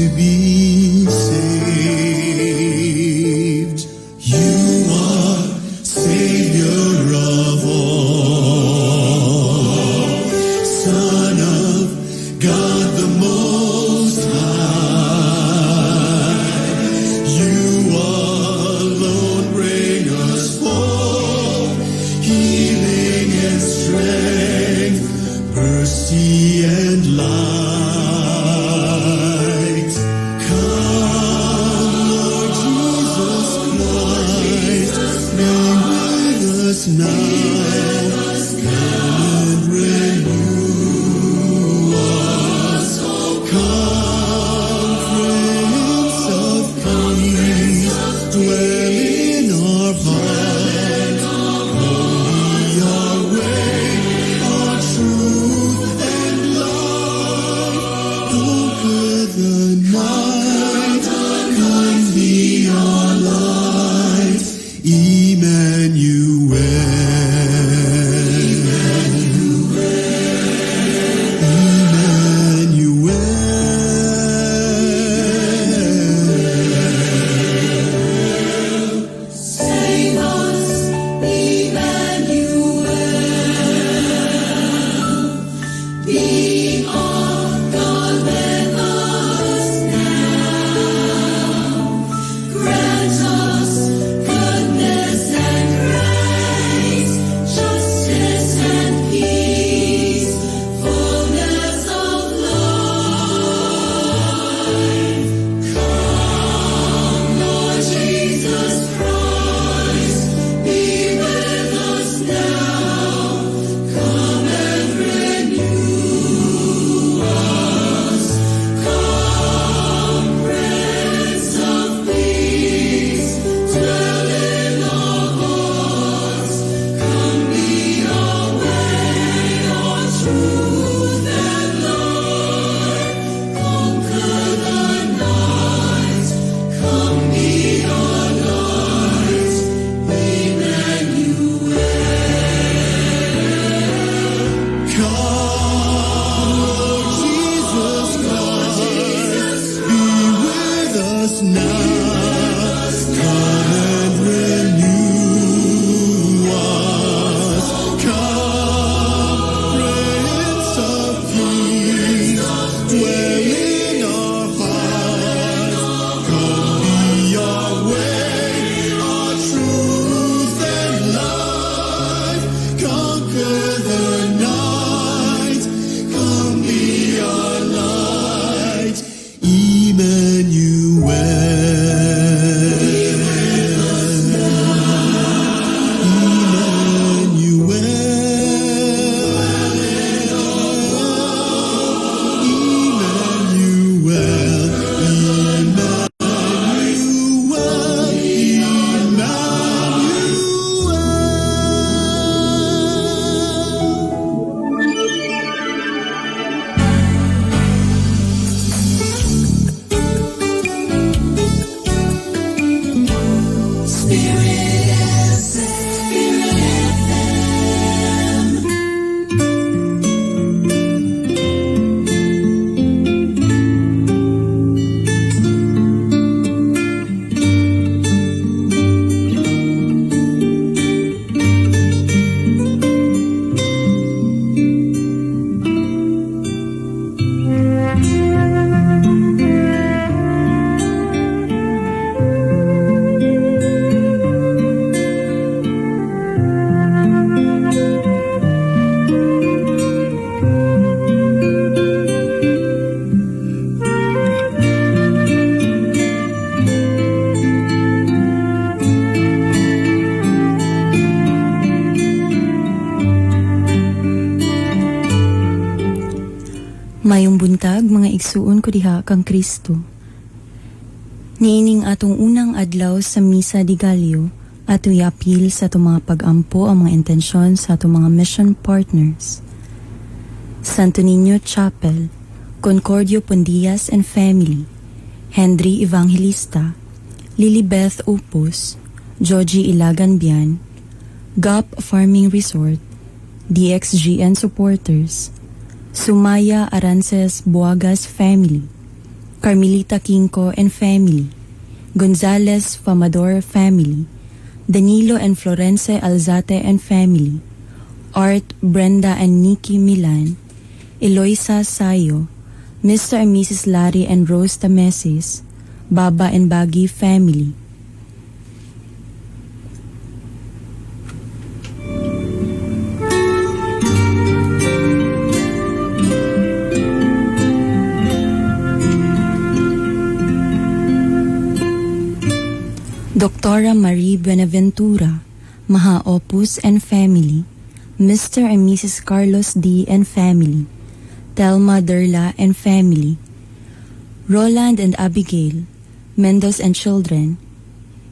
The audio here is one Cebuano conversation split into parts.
To be saved. You are Savior of all, Son of God the Most High. You alone bring us hope, healing and strength, mercy and light. Come, Lord Jesus Christ, be with us now. Come and renew us. Come, Prince of Peace, dwell in our hearts. Come be our way, our truth and life. Conquer the night, come be our light. Emmanuel. Emmanuel. Save us, Emmanuel. Be our God with us now. Grant us goodness and grace, justice and peace, fullness of life. Come, Lord Jesus Christ, be with us now. Come and renew us. Come, Prince of Peace, dwell in our hearts. Come be our way, our truth and life. Conquer the night. Come be our light, Emmanuel. Come, Lord Jesus Christ, be with us now. Come and renew us. Come, Prince of Peace, dwell in our hearts. Come be our way, our truth and life. Conquer the night. Come be our light, Emmanuel. Emmanuel. Emmanuel. Emmanuel. Emmanuel. Spirit, Spirit FM. Mayong buntag, mga igsuon ko diha kang Kristo. Niining atong unang adlaw sa Misa de Gallo, ato iapil sa atong mga pag-ampo ang mga intensyon sa atong mga mission partners. Santo Niño Chapel, Concordio Pondias and Family, Henry Evangelista, Lilibeth Upos, Joji Ilagan Bian, GOP Farming Resort, DXGN Supporters, Sumaya Arances Buagas Family, Carmelita Quinco and family, Gonzales Famador family, Danilo and Florence Alzate and family, Art, Brenda and Nikki Milan, Eloisa Sayo, Mr. and Mrs. Larry and Rose Tamesis, Baba and Bagi family. Doctora Marie Buenaventura, Maha Opus and family, Mr. and Mrs. Carlos D. and family, Thelma Derla and family, Roland and Abigail, Mendoz and children,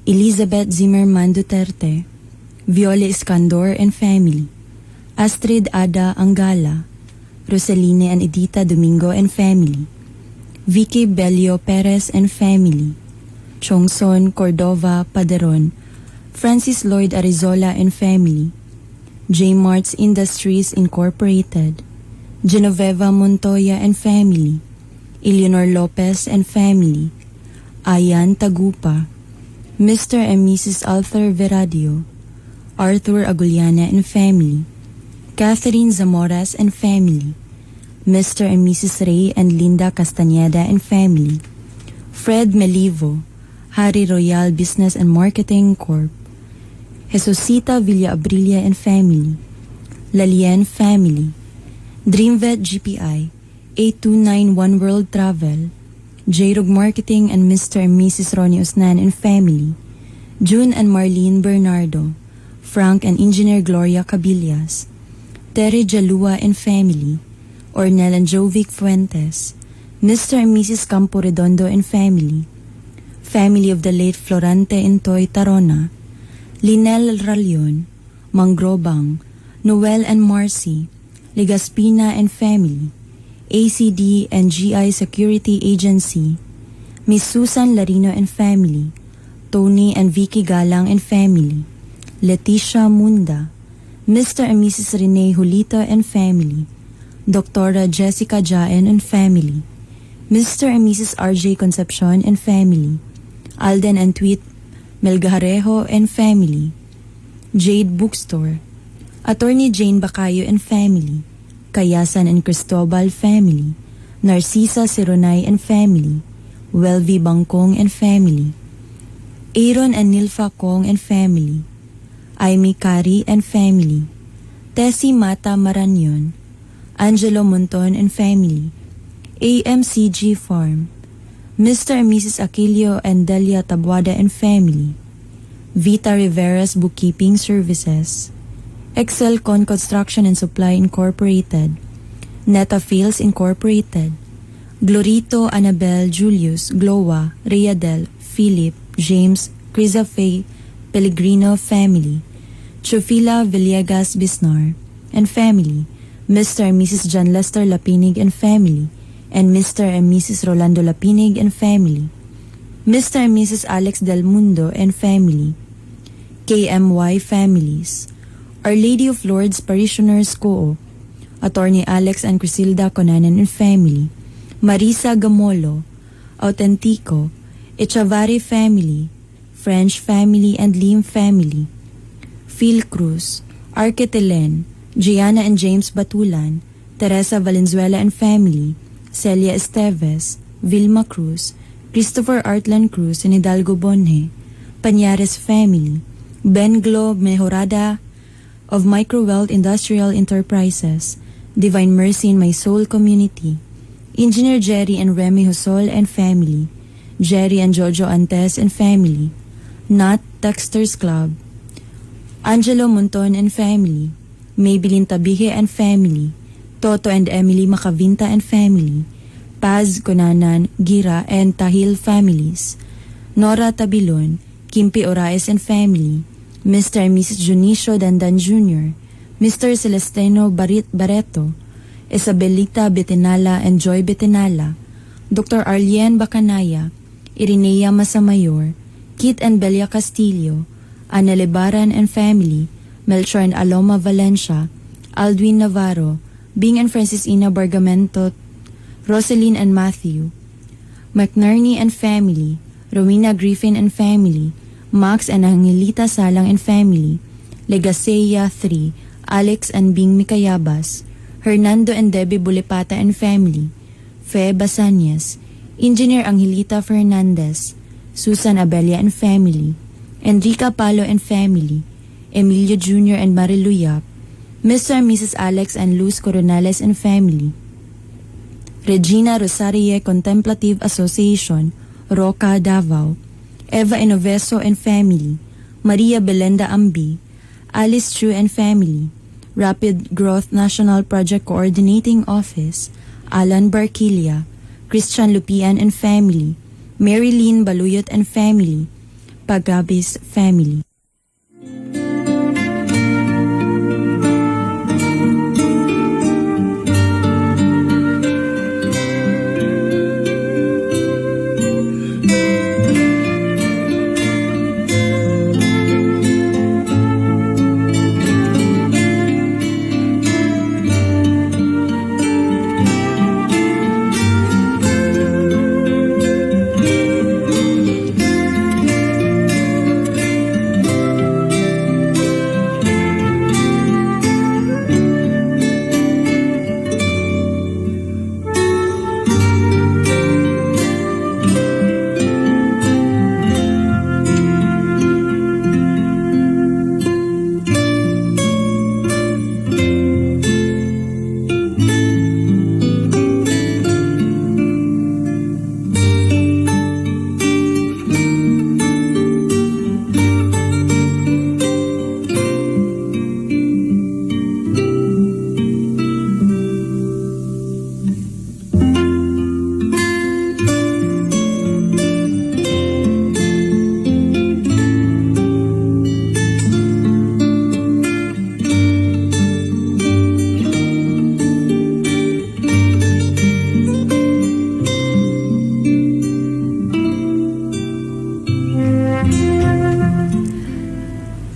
Elizabeth Zimmerman Duterte, Viola Iskandor and family, Astrid Ada Angala, Rosaline and Edita Domingo and family, Vicky Belio Perez and family, Chongson Cordova Paderon, Francis Lloyd Arizola and family, J. Martz Industries Incorporated, Genoveva Montoya and family, Eleanor Lopez and family, Ayan Tagupa, Mr. and Mrs. Arthur Veradio, Arthur Aguliana and family, Catherine Zamoras and family, Mr. and Mrs. Ray and Linda Castañeda and family, Fred Melivo, Harry Royal Business and Marketing Corp., Jesusita Villa Abrilia and family, Lalien family, Dreamvet GPI, 8291 World Travel, J-Rog Marketing and Mr. and Mrs. Ronnie Osnan and family, June and Marlene Bernardo, Frank and Engineer Gloria Cabillas, Terry Jalua and family, Ornel and Jovic Fuentes, Mr. and Mrs. Campo Redondo and family, family of the late Florante Intoy Tarona, Linel Ralion, Mangrobang, Noel and Marcy, Legaspina and family, ACD and GI Security Agency, Miss Susan Larino and family, Tony and Vicky Galang and family, Leticia Munda, Mr. and Mrs. Rene Julito and family, Doctora Jessica Jaen and family, Mr. and Mrs. RJ Concepcion and family, Alden and Tweet Melgarejo and family, Jade Bookstore, Attorney Jane Bacayo and family, Kayasan and Cristobal family, Narcisa Sironay and family, Welvy Bangkong and family, Aaron and Nilfa Kong and family, Amy Kari and family, Tessie Mata Maranyon, Angelo Monton and family, AMCG Farm, Mr. and Mrs. Aquilio and Delia Tabuada and family, Vita Rivera's Bookkeeping Services, Excelcon Construction and Supply Incorporated, Neta Fields Incorporated, Glorito Annabel Julius Gloa Riadel Philip James Crisafe Pellegrino family, Chufila Villegas Bisnar and family, Mr. and Mrs. John Lester Lapinig and family, and Mr. and Mrs. Rolando Lapinig and family, Mr. and Mrs. Alex Del Mundo and family, KMY families, Our Lady of Lourdes Parishioners Co. Attorney Alex and Crisilda Conanan and family, Marisa Gamolo, Autentico, Echavarri family, French family and Lim family, Phil Cruz, Arquetelen, Gianna and James Batulan, Teresa Valenzuela and family, Celia Esteves, Vilma Cruz, Christopher Artlan Cruz and Hidalgo Bonhe, Pañares family, Ben Glo Mejorada of Microwealth Industrial Enterprises, Divine Mercy in My Soul Community, Engineer Jerry and Remy Husol and family, Jerry and Jojo Antes and family, Nat Texters Club, Angelo Monton and family, Maybelline Tabihe and family, Toto and Emily Macavinta and family, Paz Conanan, Gira and Tahil families, Nora Tabilon, Kimpi Oraes and family, Mr. and Mrs. Junicio Dandan Jr., Mr. Celestino Barit Barreto, Isabelita Betinala and Joy Betinala, Dr. Arlene Bacanaya, Irinea Masamayor, Kit and Belia Castillo, Ana Lebaran and family, Melchor and Aloma Valencia, Aldwin Navarro, Bing and Francis Ina Bargamento, Roseline and Matthew, McNerney and family, Rowena Griffin and family, Max and Angelita Salang and family, Legasea 3, Alex and Bing Mikayabas, Hernando and Debbie Bulipata and family, Fe Basanyas, Engineer Angelita Fernandez, Susan Abelia and family, Enrica Palo and family, Emilio Jr. and Marilu Yap, Mr. and Mrs. Alex and Luz Coronales and family, Regina Rosarie Contemplative Association, Roca, Davao, Eva Inoveso and family, Maria Belenda Ambi, Alice Chu and family, Rapid Growth National Project Coordinating Office, Alan Barquilia, Christian Lupian and family, Mary Lynn Baluyot and family, Pagabis family.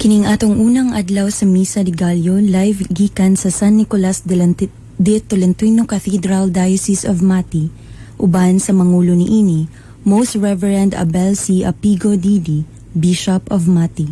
Kining atong unang adlaw sa Misa de Gallo live gikan sa San Nicolas de Tolentino Cathedral, Diocese of Mati, uban sa mangulo niini, Most Reverend Abel C. Apigo D.D., Bishop of Mati.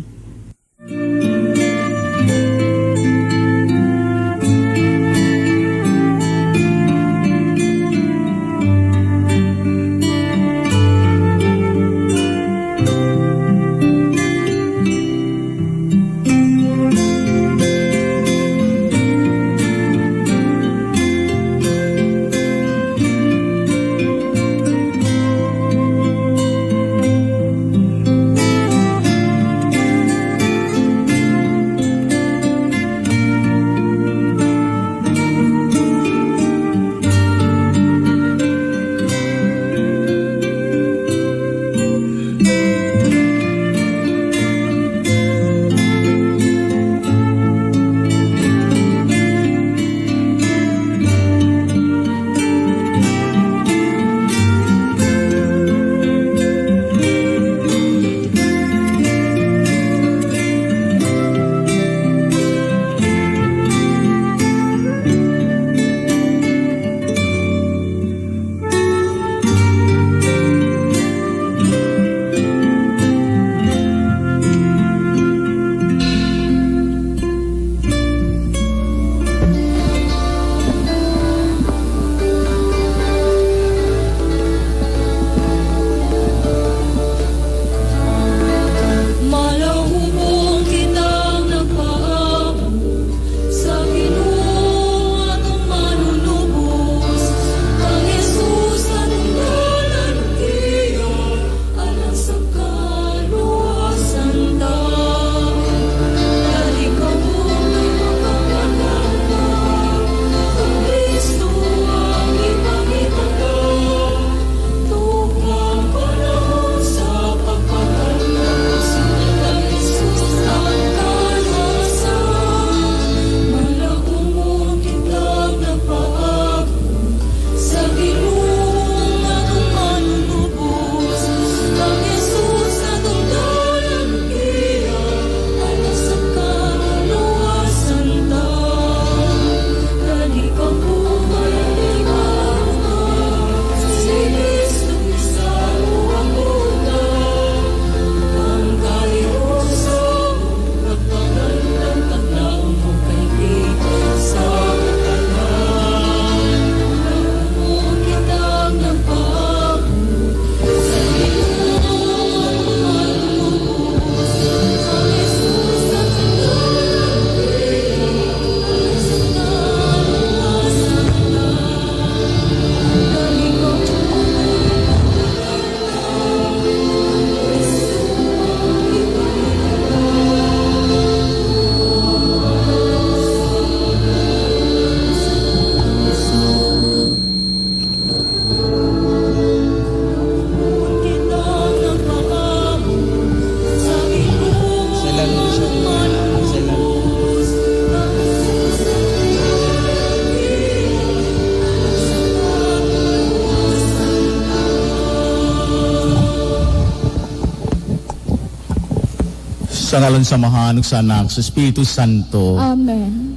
Sa ngalan sa Amahan, ug sa Anak, sa Espiritu Santo. Amen.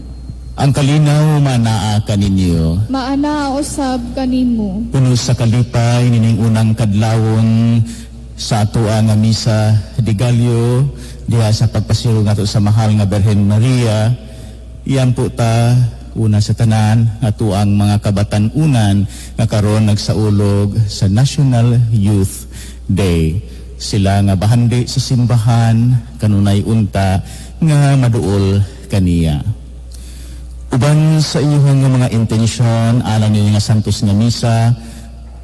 Ang kalinaw manaa kaninyo. Maana usab kanimo. Puno sa kalipay nining unang kadlawon sa atoa nga Misa de Gallo diha sa pagpasilong nato sa mahal nga Birhen Maria. Iyan po ta una sa tanan atoang mga kabatan-unan nga karon nagsaulog sa National Youth Day. Sila nga bahandi sa simbahan kanunay unta nga maduol kaniya. Uban sa inyong nga mga intensyon alang ninyo nga santos nga misa,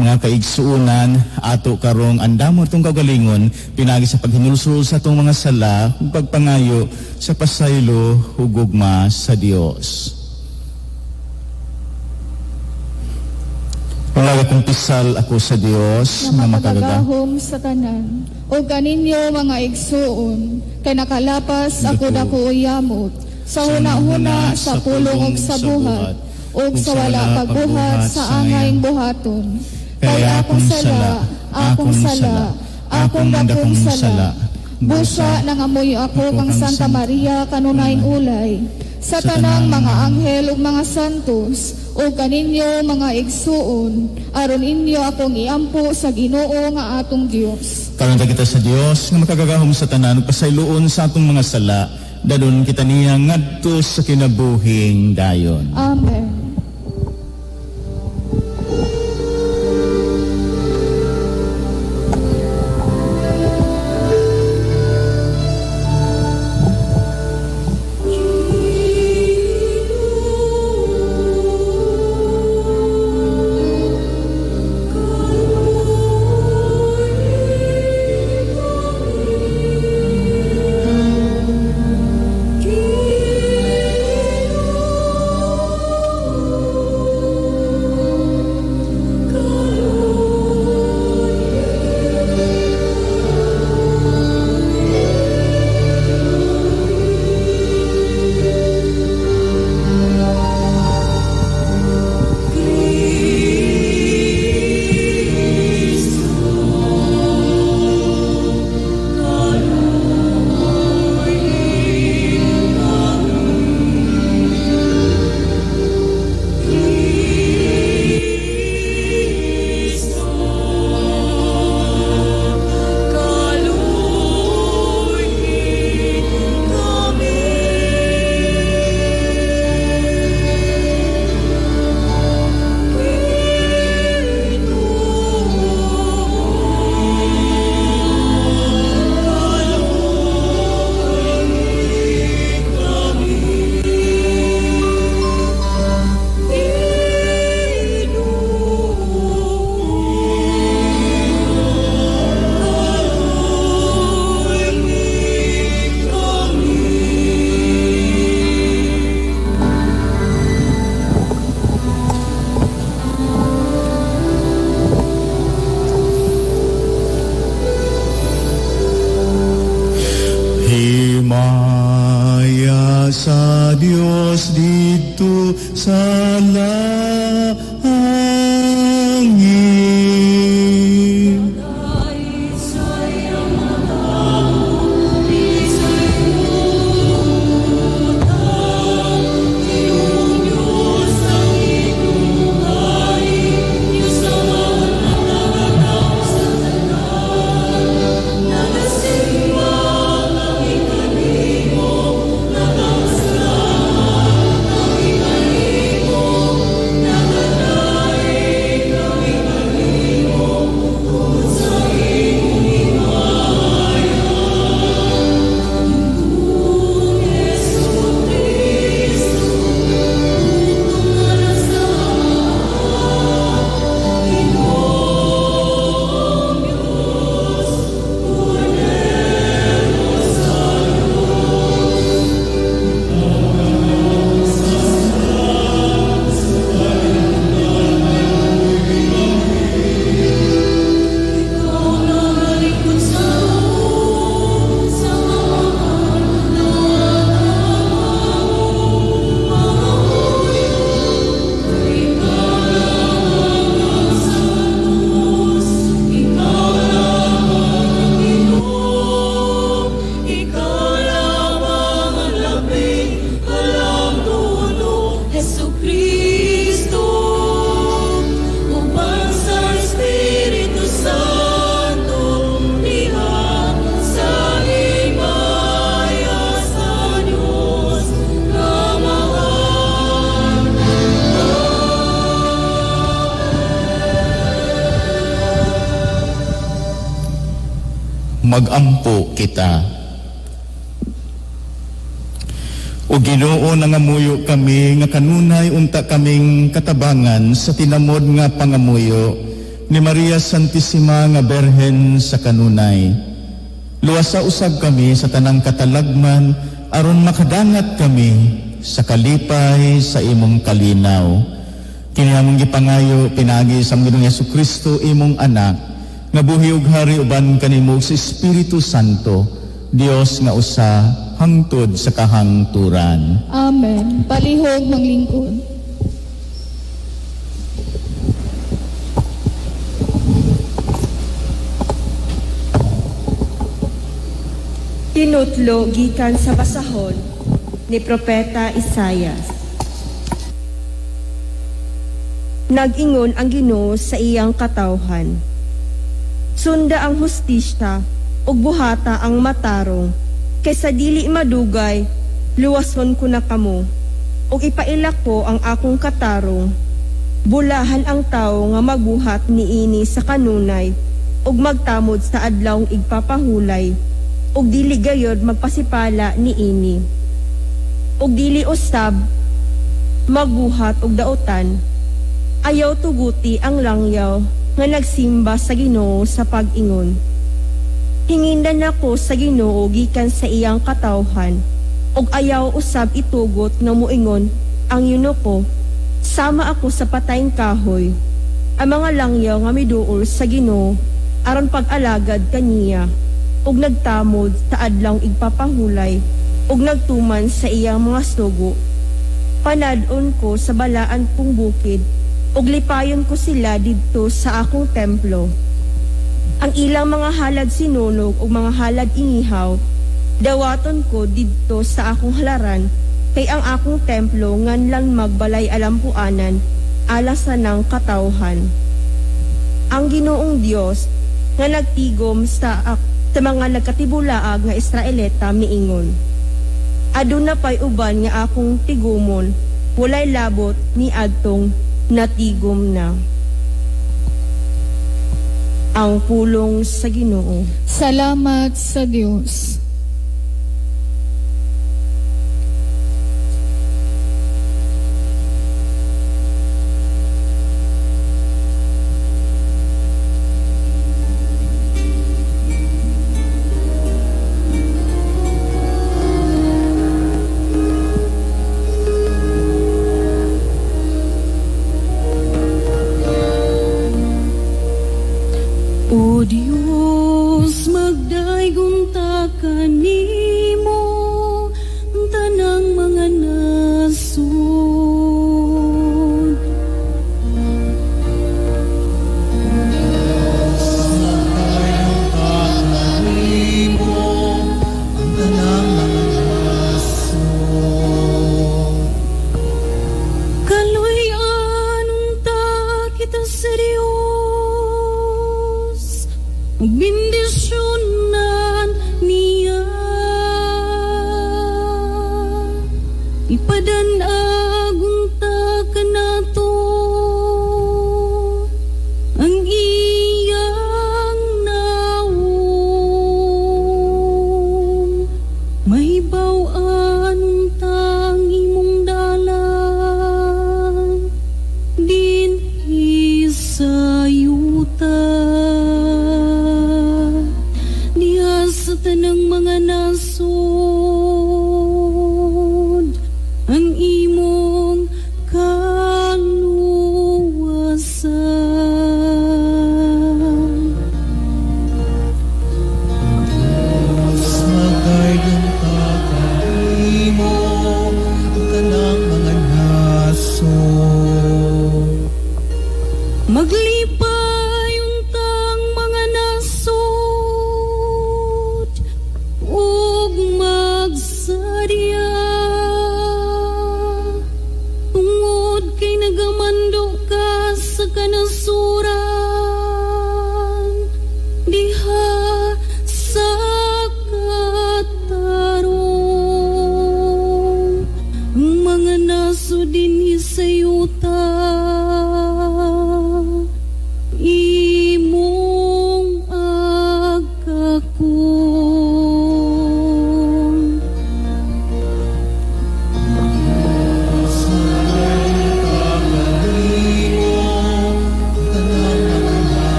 mga kaigsuunan, ato karong andamo atong kagalingon pinagi sa paghinulsol sa atong mga sala ug pagpangayo sa pasaylo ug gugma sa Dios. Nagakumpisal ako sa Dios nga nga makagagahom makagagahom sa tanan. O kaninyo, mga igsuon, kay nakalapas ako dako yamot sa huna-huna, sa pulong ug sa buhat, ug sa wala pagbuhat sa angayng buhaton. Kay akong sala, akong sala, akong dakong sala. Busa nangamuyo ako kang Santa Maria kanunayng ulay, sa tanang mga anghel ug mga santos, ug kaninyo, mga igsuon, aron inyo akong iampo sa Ginoo nga atong Dios. Karon kita sa Dios nga makagagahom sa tanan ug pasayloon sa atong mga sala, dadon kita niya ngadto sa kinabuhing dayon. Amen. Magampo kita. O Ginoo, nangamuyo kami nga kanunay unta kaming katabangan sa tinamod nga pangamuyo ni Maria Santissima nga Berhen sa kanunay. Luwasa usab kami sa tanang katalagman aron makadangat kami sa kalipay sa imong kalinaw. Kini among gipangayo pinaagi sa among Ginoong Kristo, imong anak, nga buhi ug hari uban kanimo sa Espiritu Santo, Dios nga usa hangtod sa kahangturan. Amen. Palihog manglingkod. Tinutlo gikan sa basahon ni Propeta Isayas. Nag-ingon ang Ginoo sa iyang katawhan: "Sunda ang hustisya ug buhata ang matarong, kaysa dili madugay luwason ko na kamo ug ipaila ko ang akong katarong. Bulahan ang tawo nga magbuhat niini sa kanunay ug magtamod sa adlawng igpapahulay ug dili gayod magpasipala niini. Ug dili usab magbuhat og dautan. Ayaw tuguti ang langyaw nga nagsimba sa Ginoo sa pag-ingon: 'Hingindan ako sa Ginoo gikan sa iyang katawhan,' ug ayaw usab itugot nga moingon ang eunuko, 'Sama ako sa patayng kahoy.' Ang mga langyaw nga miduol sa Ginoo aron pag-alagad kaniya ug nagtamod sa adlawng igpapahulay ug nagtuman sa iyang mga sugo, panad-on ko sa balaan kong bukid ug lipayon ko sila didto sa akong templo. Ang ilang mga halad sinunog ug mga halad inihaw dawaton ko didto sa akong halaran, kay ang akong templo nganlan magbalay alampuanan alas sa nang katawhan." Ang Ginoong Dios nga nagtigom sa mga nagkatibulaag nga Israelita miingon: "Aduna pay uban nga akong tigumon, walay labot ni adtong natigom na." Ang pulong sa Ginoo. Salamat sa Dios. O Dios, magdaygon ta kanimo ang tanang mga nasod. Magdaygon ta kanimo ang tanang mga nasod. Kaluy-an unta kita sa Dios, ug bendisyonan niya. Ipadan-ag unta kanato ang iyang nawong. Mahibaw-an untang imong dalan dinhi sa yuta. Diha sa tanang mga nasod ang imong kaluwasan. Diyos, magdaygon ta kanimo ang tanang mga nasod. Maglipay untang mga nasod ug magsadya tungod kay nagamando ka sa kanasuran diha sa katarong. Ang mga nasod dinhi sa yuta.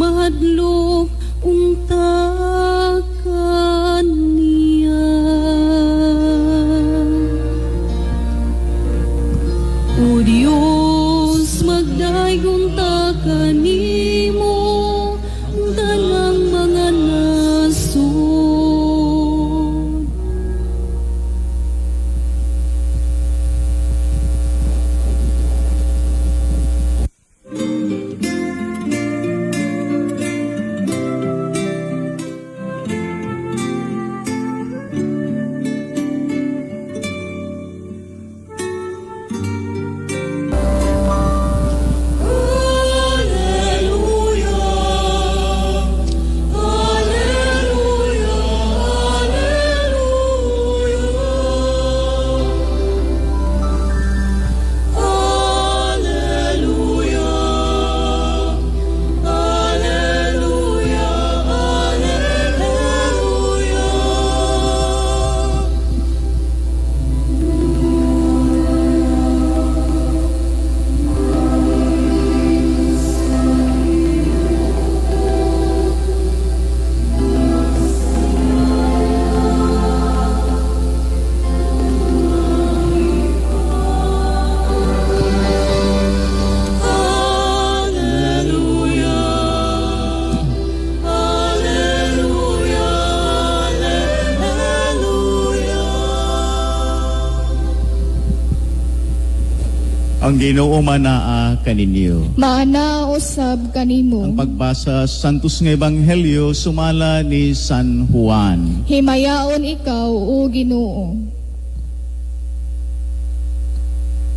Mahadlok unta kaniya. O Dios, magdaygon ta kanimo ang tanang mga nasod. Ang Ginoo manaa kaninyo. Maana usab kanimo. Ang pagbasa sa Santos nga Ebanghelyo sumala ni San Juan. Himayaon ikaw, o Ginoo.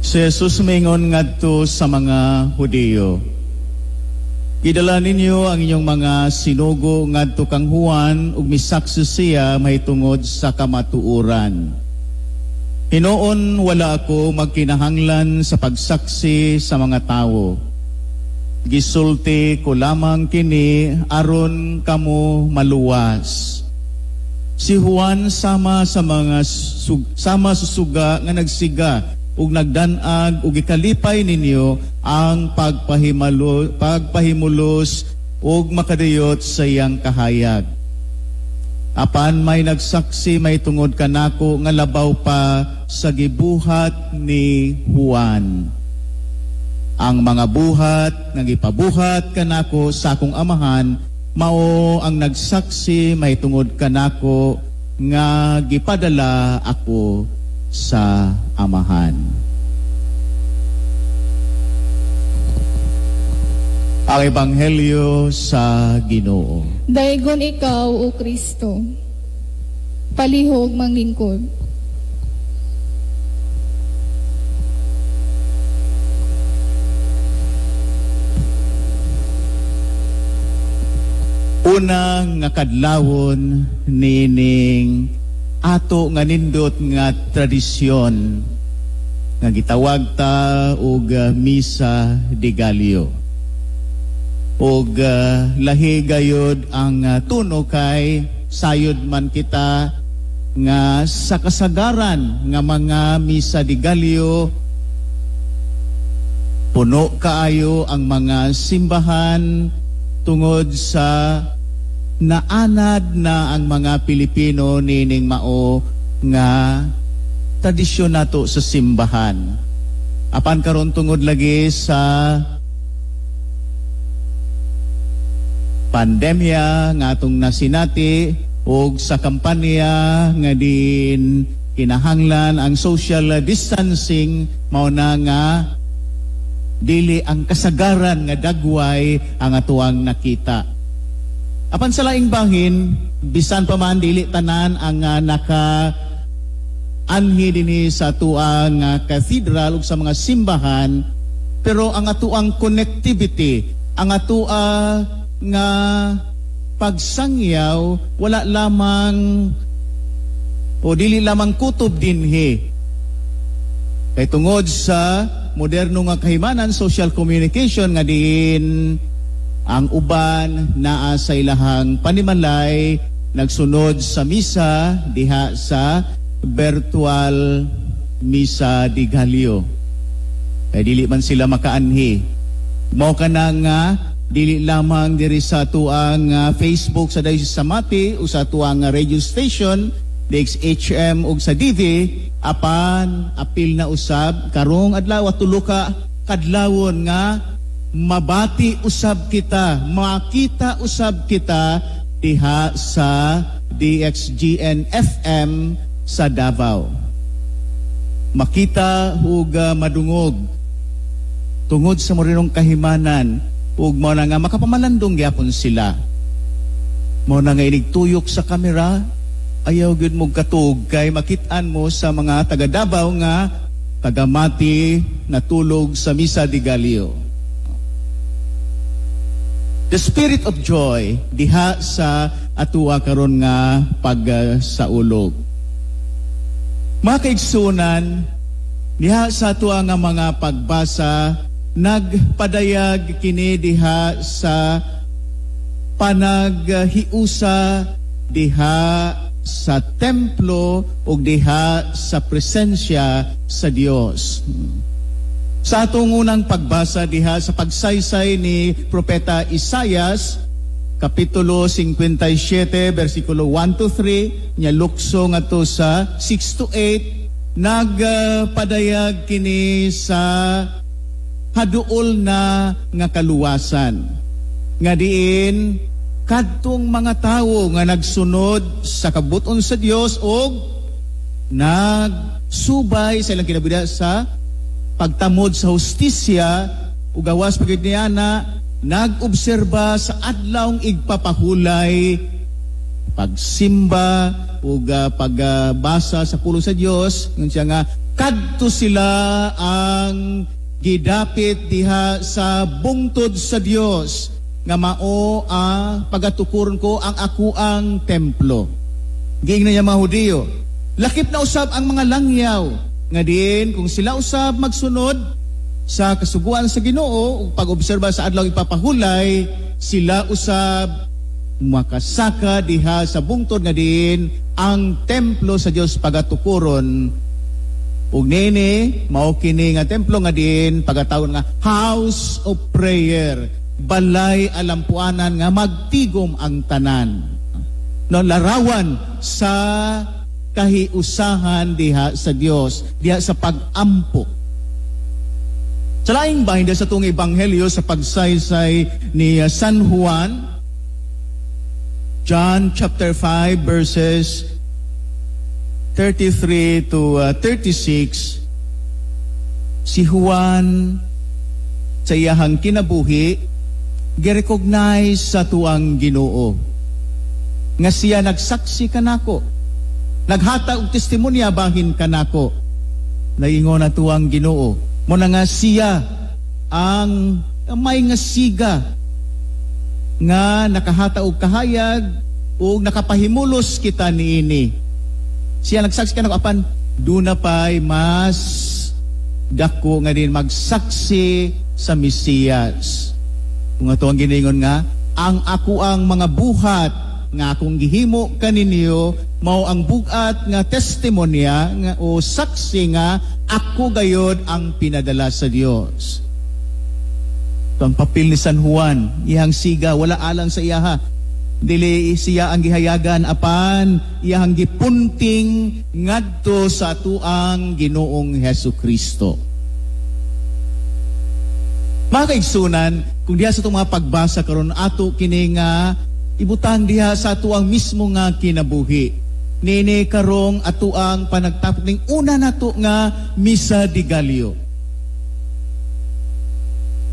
Si Jesus mingon ngadto sa mga Hudiyo. Gidala ninyo ang inyong mga sinugo ngadto kang Juan ug misaksi siya mahitungod sa kamatuoran. Hinoon, wala ako magkinahanglan sa pagsaksi sa mga tawo. Gisulti ko lamang kini aron kamo maluwas. Si Juan sama sa mga sama sa suga nga nagsiga ug nagdan-ag ug gikalipay ninyo ang pagpahimulos ug makadiyot sa iyang kahayag. Apan may nagsaksi may tungod kanako nga labaw pa sa gibuhat ni Juan. Ang mga buhat nga gipabuhat kanako sa akong amahan mao ang nagsaksi may tungod kanako nga gipadala ako sa amahan. Ang Ebanghelyo sa Ginoo. Daygon ikaw, o Kristo. Palihog manglingkod. Unang nga kadlawon nining ato nga nindot nga tradisyon nga gitawag ta og Misa de Gallo. Og lahi gayod ang tuno kay sayod man kita nga sa kasagaran nga mga Misa de Gallo puno kaayo ang mga simbahan tungod sa naanad na ang mga Pilipino nining mao nga tradisyon nato sa simbahan. Apan karon tungod lagi sa pandemya nga atong nasinati ug sa kampanya nga din kinahanglan ang social distancing, mao na nga dili ang kasagaran nga dagway ang atuang nakita. Apan sa laing bahin, bisan pa man dili tanan ang naka anhi dinhi sa atuang cathedral ug sa mga simbahan, pero ang atuang connectivity, ang atua nga pagsangyaw wala lamang o dili lamang kutob dinhi. Kay tungod sa moderno nga kahimanan, social communication nga diin ang uban naa sa ilahang panimalay nagsunod sa misa diha sa virtual Misa de Gallo. Kay dili man sila makaanhi. Mao kana nga Dili lamang diri sa atuang Facebook sa Diocese sa Mati o sa atuang radio station DXHM ug sa DV, apan apil na usab karong adlaw, 3 ka kadlawon nga mabati usab kita, makita usab kita diha sa DXGN FM sa Davao. Makita ug madungog tungod sa morinong kahimanan ug mao na nga makapamalandong gyapon sila. Mao na nga inigtuyok sa kamera, ayaw gyud mo katug kay makit-an mo sa mga taga Davao nga tagamati natulog sa Misa de Gallo. The spirit of joy diha sa atua karon nga pagsaulog. Mga kaigsunan, diha sa atua nga mga pagbasa, nagpadayag kini diha sa panaghiusa diha sa templo ug diha sa presensya sa Dios. Sa atong unang pagbasa diha sa pagsaysay ni Propeta Isayas, Kapitulo 57, versikulo 1 to 3, nya lukso ngadto sa 6 to 8, nagpadayag kini sa haduol na nga kaluwasan. Nga diin kadtong mga tawo nga nagsunod sa kabuton sa Dios og nagsubay sa ilang kinabuhi sa pagtamod sa hustisya ug gawas pa gyud niana nag-obserba sa adlawng igpapahulay, pagsimba ug pagbasa sa pulong sa Dios, ngun siya nga kadto sila ang gidapit diha sa bungtod sa Dios nga mao ang pagatukuron ko ang akuang templo. Giingnan niya mga Hudiyo. Lakip na usab ang mga langyaw nga diin kung sila usab magsunod sa kasuguan sa Ginoo ug pag-obserba sa adlaw ipapahulay, sila usab makasaka diha sa bungtod nga diin ang templo sa Dios pagatukuron, ug nini mao kini nga templo nga diin pagatawag nga house of prayer, balay alampuanan nga magtigom ang tanan, no, larawan sa kahiusahan diha sa Dios, diha sa pagampo. Sa laing bahin sa atong ebanghelyo sa pagsaysay ni San Juan, John chapter 5 verses 33 to 36, si Juan sa iyahang kinabuhi girecognize sa tuang Ginoo nga siya nagsaksi kanako, naghatag og testimonya bahin kanako. Naingon na tuang Ginoo mo na nga siya ang may nga siga nga nakahata og kahayag ug nakapahimulos kita niini. Siya nagsaksi kanako, apan duna pay mas dako nga din magsaksi sa Mesiyas. Kung ato ang giningon nga ang ako ang mga buhat nga akong gihimo kaninyo mao ang bugat nga testimonya nga o saksi nga ako gayod ang pinadala sa Dios. Ito ang papel ni San Juan, iyang siga wala alang sa iyaha. Dili siya ang gihayagan, apan iyang gipunting ngadto sa atuang Ginoong Hesus Kristo. Mga kaigsunan, kung diha sa itong mga pagbasa karon, ato kini nga ibutang diha sa atuang mismo nga kinabuhi. Nini karong atuang panagtapok ning una nato nga Misa de Gallo.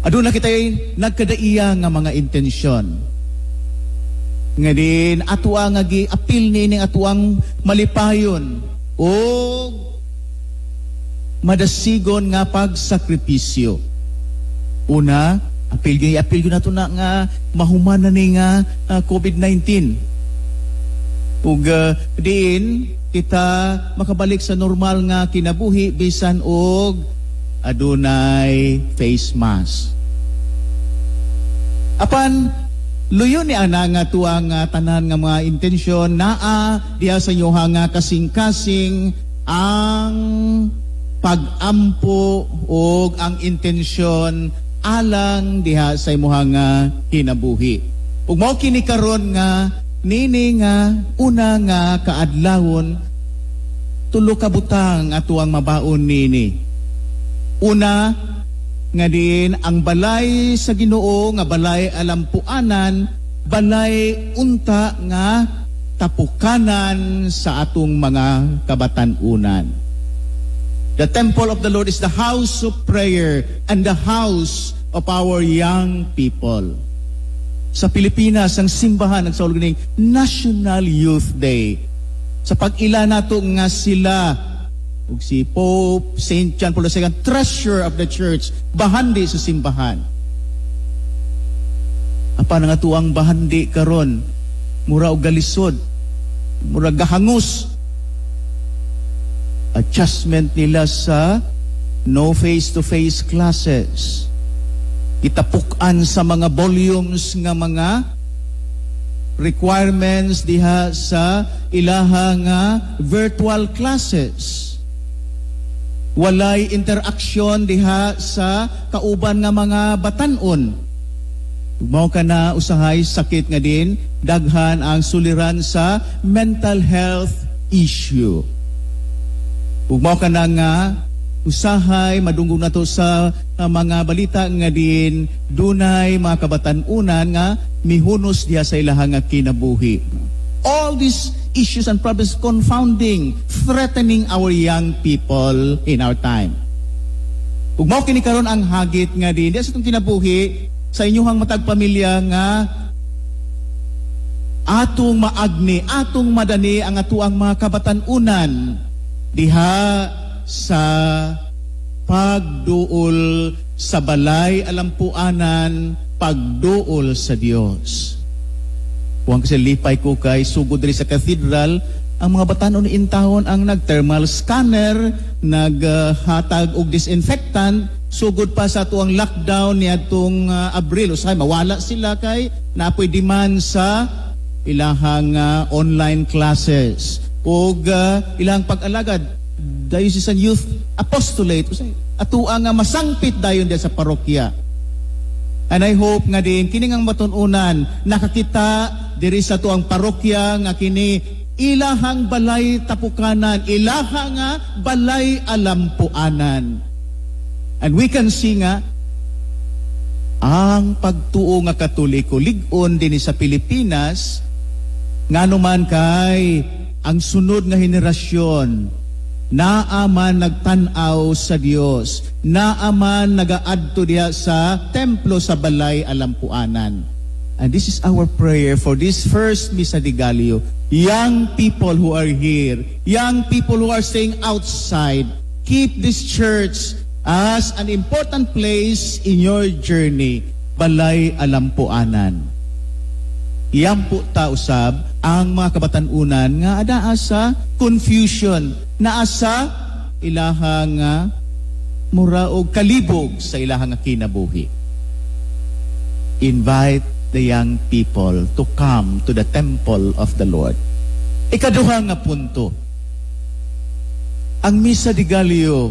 Aduna kitay nagkadaiya nga mga intensyon. Nga din atuang nga giapil nining atuang malipayon o madasigon nga pagsakripisyo. Una, apil gyud nato na nga mahuman na ni nga COVID-19. Ug diin kita makabalik sa normal nga kinabuhi bisan og adunay face mask. Apan luyo ni ana nga tuang tanan nga mga intensyon, naa diha sa inyo nga kasing-kasing ang pagampo og ang intensyon alang diha sa imuhang nga kinabuhi. Ug mao kini karon nga nini nga una nga kaadlawon, tulo ka butang atuang mabaon nini. Una, nga diin ang balay sa Ginoo nga balay alampuanan, balay unta nga tapukanan sa atong mga kabatan-unan. The temple of the Lord is the house of prayer and the house of our young people. Sa Pilipinas, ang simbahan nagsaulog ning National Youth Day. Sa pag-ila nato nga sila ug si Pope Saint John Paul II, treasure of the church, bahandi sa simbahan. Apan ang atuang bahandi karon mura og galisod, mura gahangos. Adjustment nila sa no face-to-face classes. Gitapuk-an sa mga volumes nga mga requirements diha sa ilaha nga virtual classes. Walay interaction diha sa kauban nga mga batanon. Mao kana usahay sakit nga din daghan ang suliran sa mental health issue. Ug mao kana nga usahay madungog nato sa mga balita nga din dunay mga kabatan-unan nga mihunos diha sa ilahang nga kinabuhi. All these issues and problems confounding, threatening our young people in our time. Ug mao kini karon ang hagit nga din diha sa itong kinabuhi sa inyuhang matag pamilya nga atong maagni, atong madani ang atuang mga kabatan-unan diha sa pagduol sa balay alampuanan, pagduol sa Dios. Kuan kasi lipay ko kay sugod diri sa cathedral, ang mga batanon intawon ang nag-thermal scanner, naghatag og disinfectant, sugod pa sa atuang lockdown niadtong Abril. Usahay mawala sila kay naapoy demand sa ilahang online classes ug ilang pag-alagad, diocesan youth apostolate, usahay atua nga masangpit dayon diya sa parokya. And I hope nga din kini ngang matununan nakakita diri sa tuang parokya nga kini ilahang balay tapukanan, ilaha nga balay alampuanan. And we can see nga ang pagtuo nga Katoliko lig-on dinhi sa Pilipinas, ngano man kay ang sunod nga henerasyon naa man nagtan-aw sa Dios, naa man nagaadto diha sa templo, sa balay alampuanan. And this is our prayer for this first Misa de Gallo. Young people who are here, young people who are staying outside, keep this church as an important place in your journey, balay alampuanan. Iyampo ta usab ang mga kabatanunan nga adaa sa confusion, naa sa ilahang nga mura og kalibog sa ilahang nga kinabuhi. Invite the young people to come to the temple of the Lord. Ikaduha nga punto. Ang Misa de Gallo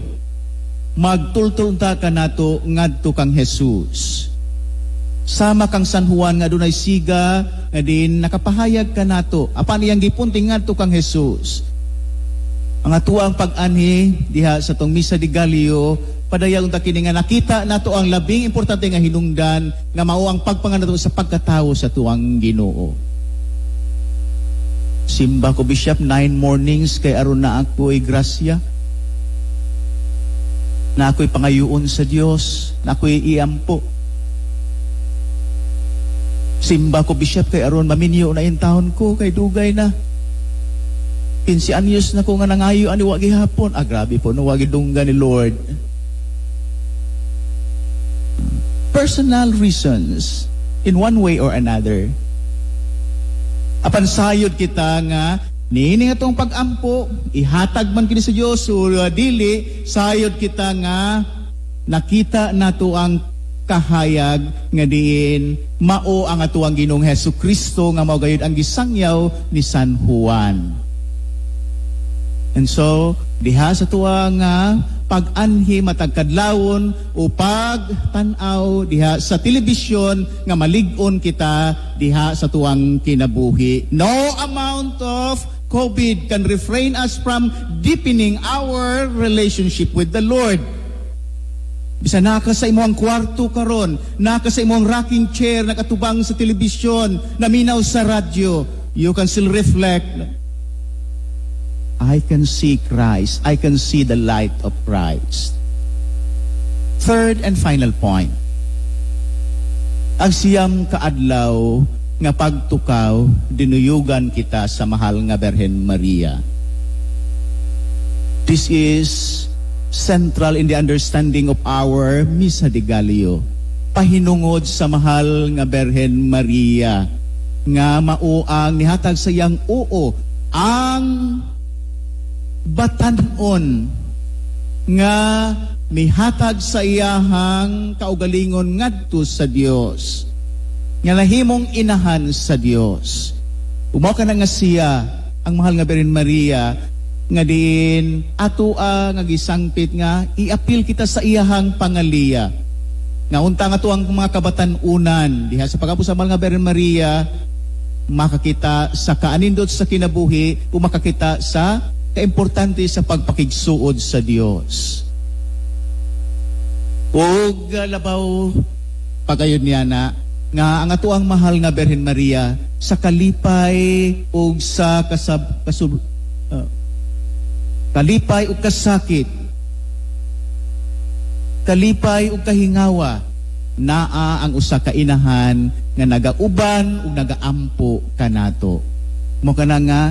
magtultol ta kanato ngadto kang Jesus. Sama kang San Juan nga dunay siga nga din nakapahayag kanato apan iyang gipunting ngadto kang Jesus. Ang atuang pag-anhi diha sa tong Misa de Gallo, padayag unta kini nga nakita nato ang labing importante nga hinungdan nga mao ang pagpanganato sa pagkatawo sa tuang Ginoo. Simba ko, Bishop, 9 mornings kay aron na ako'y grasya. Na ako'y pangayuon sa Dios, na ako'y iampo. Simba ko, Bishop, kay aron maminyo na intawon ko kay dugay na. 15 anyos na ko nga nangayo ani wa gihapon. Ah, grabe po, no, wa gidunggan ni Lord. Personal reasons in one way or another. Apan sayod kita nga niini nga tong pag-ampo, ihatag man kini sa Dios o dili, sayod kita nga nakita nato ang kahayag nga diin mao ang atuang Ginoong Hesus Kristo nga mao gayud ang gisangyaw ni San Juan. And so, diha sa tuwa nga pag-anhi matag kadlawon o pag-tan-aw diha sa telebisyon nga malig-on kita diha sa atuang kinabuhi. No amount of COVID can refrain us from deepening our relationship with the Lord. Bisan naa ka sa imong kwarto karon, naa ka sa imong rocking chair, nakatubang sa telebisyon, naminaw sa radyo, you can still reflect, "I can see Christ. I can see the light of Christ." Third and final point. Ang 9 ka adlaw nga pagtukaw, dinuyugan kita sa mahal nga Berhen Maria. This is central in the understanding of our Misa de Gallo. Pahinungod sa mahal nga Berhen Maria nga mao ang nihatag sa iyang oo ang batanon nga mihatag sa iyahang kaugalingon ngadto sa Dios, nga nahimong inahan sa Dios. Mao kana nga siya ang mahal nga Birhen Maria nga diin atoa nga gisangpit nga iapil kita sa iyahang pangaliya, nga unta nga atuang mga kabatan-unan diha sa pag-ampo sa mahal nga Birhen Maria makakita sa kaanindot sa kinabuhi o makakita sa kaimportante sa pagpakigsuod sa Dios. Ug labaw pagayon niya na nga ang atuang mahal nga Birhen Maria sa kalipay ug sa kasab kasub kalipay ug kasakit, kalipay ug kahingawa, naa ang usa ka inahan nga nagauban ug nagaampo kanato. Mao kana nga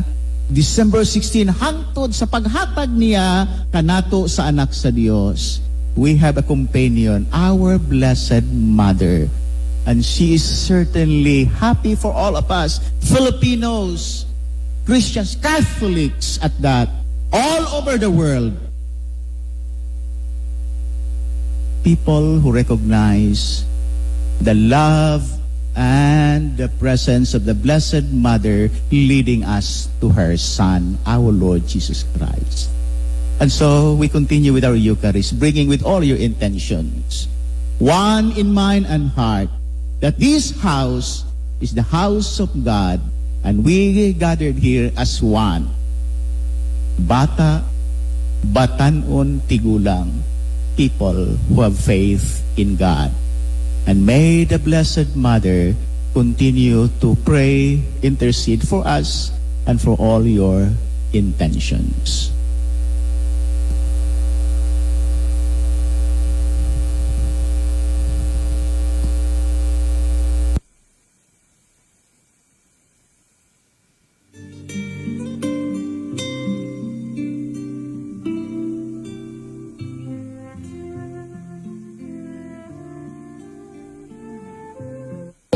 December 16 hangtod sa paghatag niya kanato sa anak sa Dios, we have a companion, our Blessed Mother, and she is certainly happy for all of us Filipinos, Christians, Catholics at that, all over the world, people who recognize the love and the presence of the Blessed Mother leading us to her Son, our Lord Jesus Christ. And so we continue with our Eucharist, bringing with all your intentions, one in mind and heart, that this house is the house of God, and we gathered here as one. Bata, batanon, tigulang, people who have faith in God. And may the Blessed Mother continue to pray, intercede for us, and for all your intentions.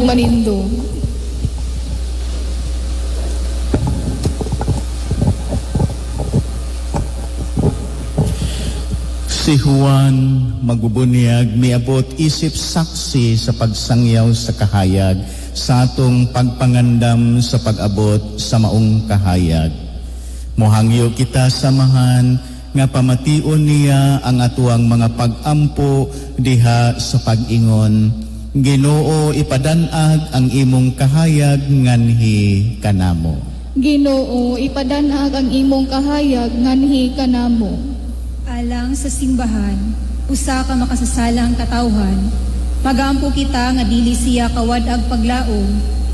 Manindog. Si Juan magbubunyag miabot isip saksi sa pagsangyaw sa kahayag sa atong pagpangandam sa pag-abot sa maong kahayag. Mohangyo kita samahan nga pamation niya ang atuang mga pag-ampo diha sa pag-ingon. Ginoo, ipadanag ang imong kahayag nganhi kanamo. Ginoo, ipadanag ang imong kahayag nganhi kanamo. Alang sa simbahan, usa ka makasasalang katawhan, magampo kita nga dili siya kawad-ag paglaom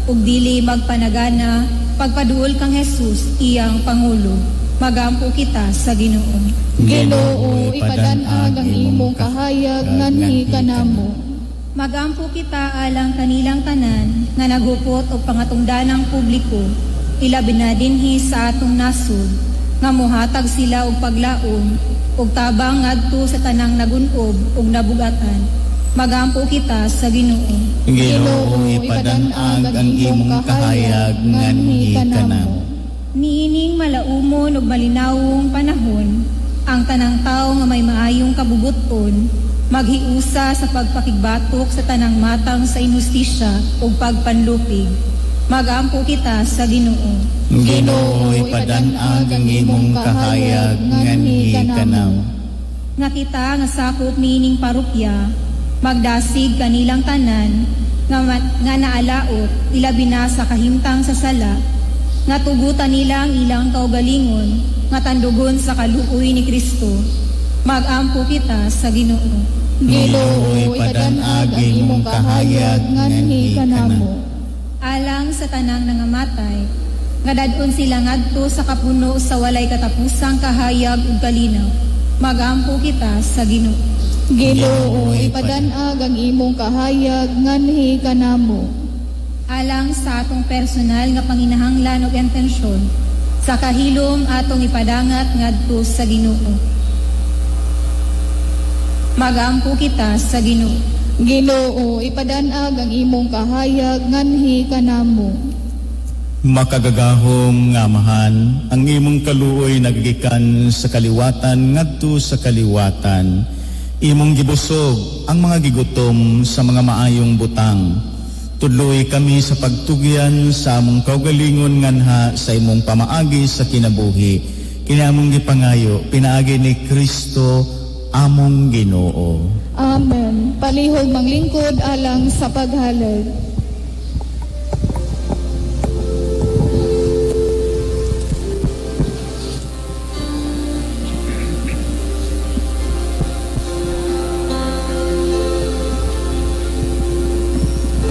ug dili magpanagana pagpaduol kang Jesus iyang pangulo. Magampo kita sa Ginoo. Ginoo, ipadanag ang imong kahayag nganhi kanamo. Magampo kita alang kanilang tanan nga naghupot og pangatungdanang publiko, ilabi na dinhi sa atong nasod, nga mohatag sila og paglaom ug tabang ngadto sa tanang nagunob ug nabugatan. Magampo kita sa Ginoo. Ginoo, ipadanag ang imong kahayag nganhi kanamo. Niining malaumon ug malinawong panahon, ang tanang tawo nga may maayong kabubuton maghiusa sa pagpakigbatok sa tanang matang sa inhustisya ug pagpanlupig. Magampo kita sa Ginoo. Ginoo, ipadanag ang imong kahayag nganhi kanamo. Nga kita nga sakop niining parokya magdasig kanilang tanan nga naalaot, ilabi na sa kahimtang sa sala, nga tugutan nila ang ilang kaugalingon nga tandugon sa kaluoy ni Kristo. Magampo kita sa Ginoo. Ginoo, ipadanag ang imong kahayag nganhi kanamo. Alang sa tanang nangamatay, nga dadon sila ngadto sa kapuno sa walay katapusang kahayag ug kalinaw. Magampo kita sa Ginoo. Ginoo, ipadanag ang imong kahayag nganhi kanamo. Alang sa atong personal nga panginahanglan ug intensyon, sa kahilom atong ipadangat ngadto sa Ginoo. Magampo kita sa Ginoo. Ginoo, ipadanag ang imong kahayag nganhi kanamo. Makagagahom nga Amahan, ang imong kaluoy nagagikan sa kaliwatan ngadto sa kaliwatan. Imong gibusog ang mga gigutom sa mga maayong butang. Tudloi kami sa pagtugyan sa among kaugalingon nganha sa imong pamaagi sa kinabuhi. Kini among gipangayo pinaagi ni Kristo among Ginoo. Amen. Palihog manglingkod alang sa paghalad.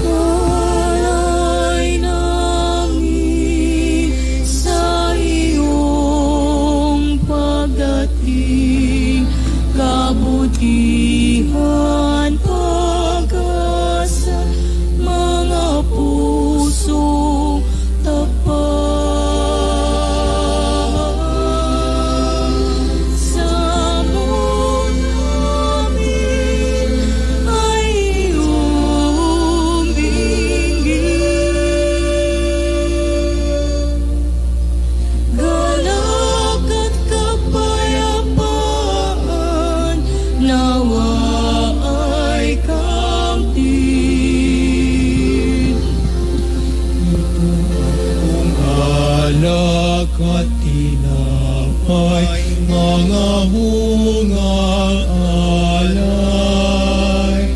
Alay namin sa iyong pagdating, kabutihan, pag-asa, mga pusong tapat. Sa namin ay iyong dinggin. Galak at kapayapaan nawa ay kamtin. Kung alak at tinapay, mga bungang alay.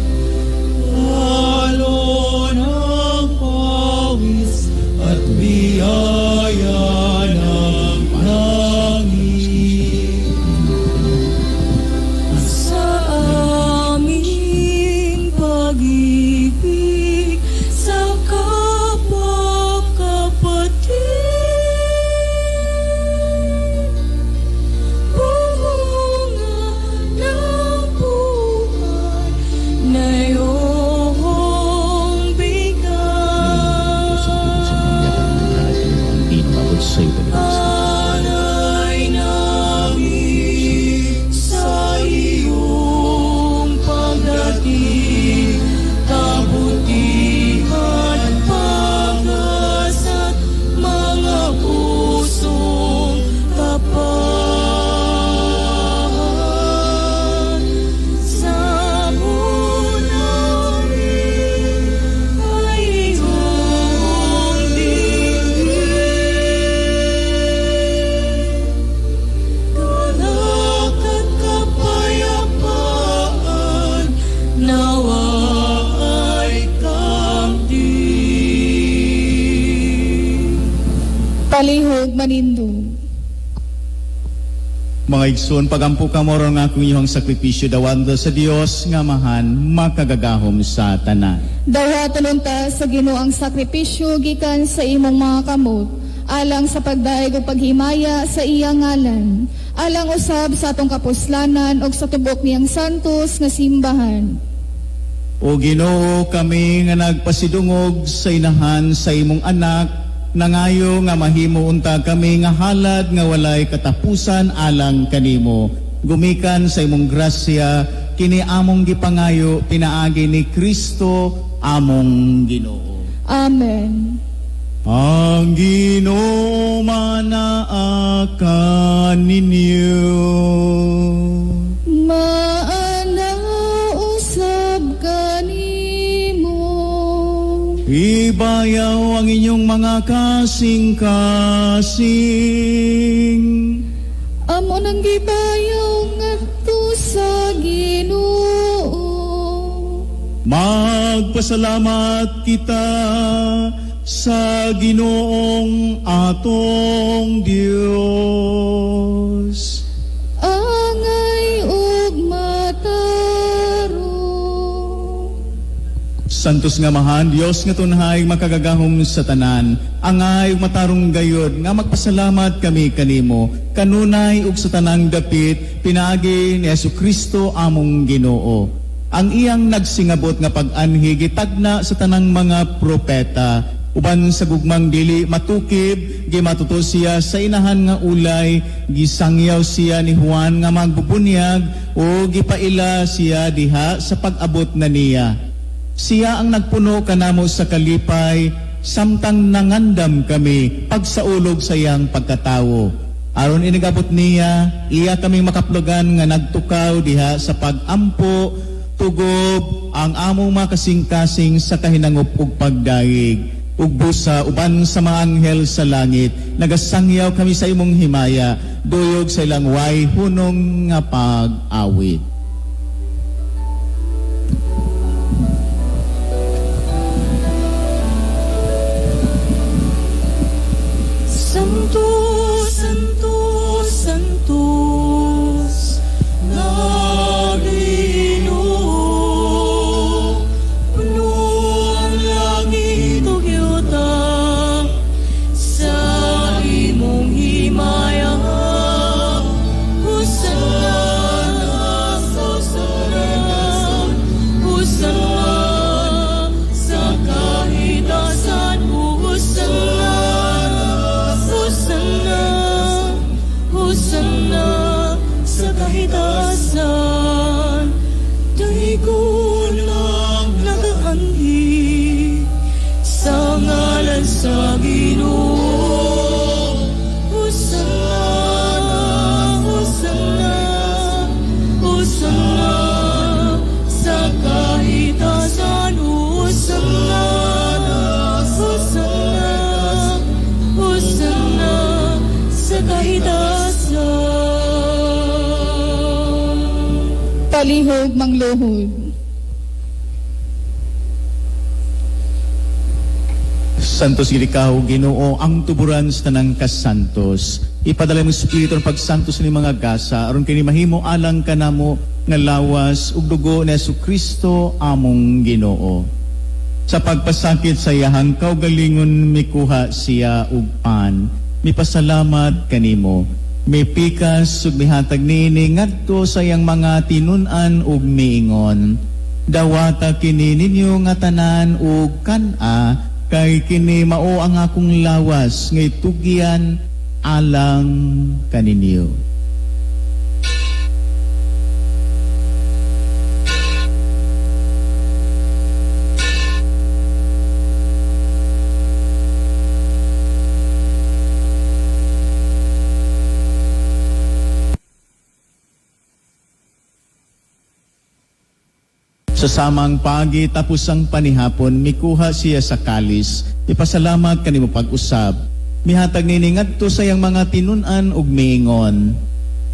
Alon ang pawis at biyaya ng langit. Sa aming pag-ibig sa kapwa kapatid, bumunga ng buhay na iyong bigay. Alay namin sa iyong pagdating, kabutihan, pag-asa't mga pusong tapat. Sa namin ay iyong dinggin. Galak at kapayapaan nawa ay kamtin. Palihog manindog. Mga igsoon, pagampo kamo aron nga akong inyong sakripisyo dawatan sa Dios nga Amahan makagagahom sa tanan. Dawaton unta sa Ginoo ang sakripisyo gikan sa imong mga kamot alang sa pagdaig ug paghimaya sa iyang ngalan, alang usab sa atong kapuslanan ug sa tubok niyang santos nga simbahan. O Ginoo, kami nga nagpasidungog sa inahan sa imong anak, nangayo nga mahimo unta kami nga halad nga walay katapusan alang kanimo. Gumikan sa imong grasya, kini among gipangayo pinaagi ni Kristo among Ginoo. Amen. Ang Ginoo manaa kaninyo. Maana usab kanimo. Ibayaw ang inyong mga kasing-kasing. Amo nang gibayaw ngadto sa Ginoo. Magpasalamat kita sa Ginoong atong Dios. Angay ug matarong. Santos nga Amahan, Dios nga tunhay makagagahom sa tanan, angay ug matarong gayod nga magpasalamat kami kanimo, kanunay ug sa tanang dapit, pinaagi ni Hesukristo among Ginoo. Ang iyang nagsingabot nga pag-anhi gitagna sa tanang mga propeta, uban sa gugmang dili matukib, gimatuto siya sa inahan nga ulay, gisangyaw siya ni Juan nga magbubunyag o gipaila siya diha sa pag-abot na niya. Siya ang nagpuno kanamo sa kalipay, samtang nangandam kami pagsaulog sa iyang pagkatawo. Aron inigabot niya, iya kaming makaplogan nga nagtukaw diha sa pagampo, tugob ang among makasing-kasing sa kahinangop ug pagdayeg. Ug busa uban sa mga anghel sa langit, nagasangyaw kami sa imong himaya, duyog sa ilang way hunong nga pag-awit. Santo, Santo, Santos, nga Ginoo, puno ang langit ug yuta sa imong himaya. Hosana, Hosana, Hosana sa kahitasan. Hosana, Hosana, Hosana sa kahitasan. Daygon ang nagaanhi sa ngalan sa Ginoo. Hosana, Hosana, Hosana sa kahitasan. Hosana, Hosana, Hosana sa kahitasan. Palihog mangluhod. Santos gid ikaw, Ginoo, ang tuburan sa tanang kasantos. Ipadala mo Espiritu ang pagsantos ni mga gasa aron kini mahimo alang kanamo nga lawas ug dugo ni Hesukristo among Ginoo. Sa pagpasakit sa iyahang kaugalingon mikuha siya og pan, mipasalamat kanimo. Mipikas ug mihatag niini ngadto sa iyang mga tinun-an ug miingon. Dawata kini ninyo nga tanan ug kan-a, kay kini mao ang akong lawas nga itugyan alang kaninyo. Sa samang pagi tapos ang panihapon, mikuha siya sa kalis, ipasalamat kanimo pag-usab. Mihatag nini ngadto sa iyang mga tinun-an ug miingon.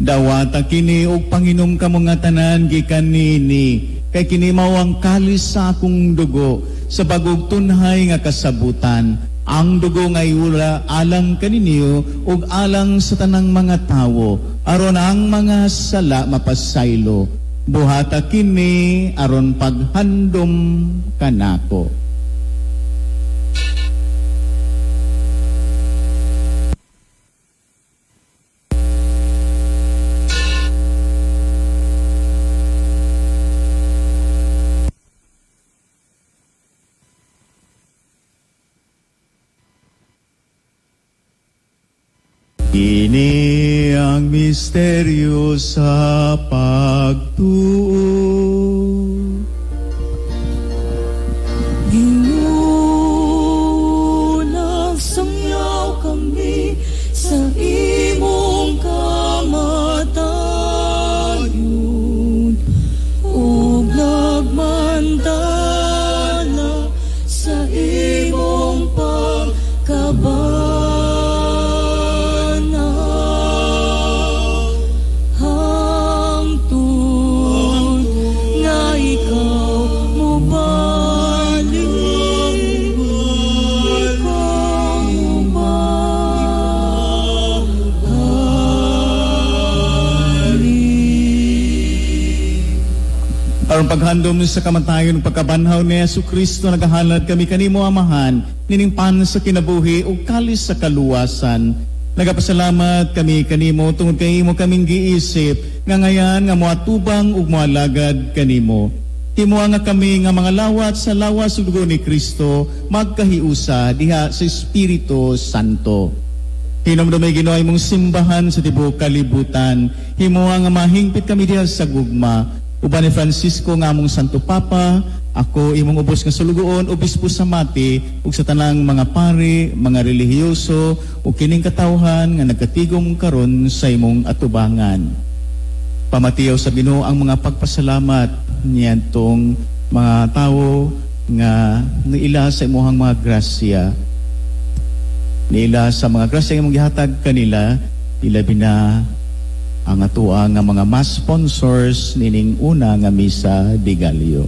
Dawata kini og panginom kamo nga tanan gikan niini, kay kini mao ang kalis sa akong dugo sa bagong tunhay nga kasabutan. Ang dugo nga iula alang kaninyo ug alang sa tanang mga tawo, aron ang mga sala mapasaylo. Buhata kini aron paghandom kanako. Kini ang misteryo sa pagtuo. Ginoo, nagsangyaw kami sa imong kamatayon ug nagmantala sa imong pagkabanhaw hangtod Aron paghandom sa kamatayon ug pagkabanhaw ni Hesus Kristo, nagahalad kami kanimo, Amahan, nining pan sa kinabuhi ug kalis sa kaluwasan. Nagapasalamat kami kanimo tungod kay imo kaming giisip nga ngayan nga moatubang ug moalagad kanimo. Himoa nga kami nga mga lawat sa lawas ug dugo ni Kristo magkahiusa diha sa Espiritu Santo. Hinumdumi, Ginoo, imong simbahan sa tibuok kalibutan. Himoa nga mahingpit kami diha sa gugma. Uban ni Francisco nga among Santo Papa, ako imong ubos nga sulugoon, obispo sa Mati, ug sa tanang mga pari, mga relihiyoso, ug kining katawhan nga nagkatigom karon sa imong atubangan. Pamatiyaw sa Ginoo ang mga pagpasalamat niadtong mga tawo nga niila sa imuhang mga grasya. Niila sa mga grasya nga imong gihatag kanila, ilabi na ang atoa nga mga mass sponsors nining una nga Misa de Gallo.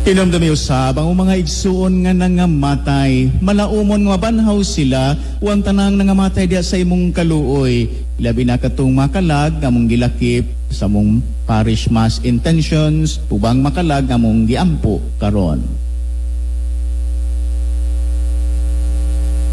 Hinumdumi usab ang mga igsuon nga nangamatay, malaumon nga mabanhaw sila o ang tanang nangamatay diha sa imong kaluoy. Labi na katong makalag nga among gilakip sa among parish mass intentions ubang makalag nga among giampo karon.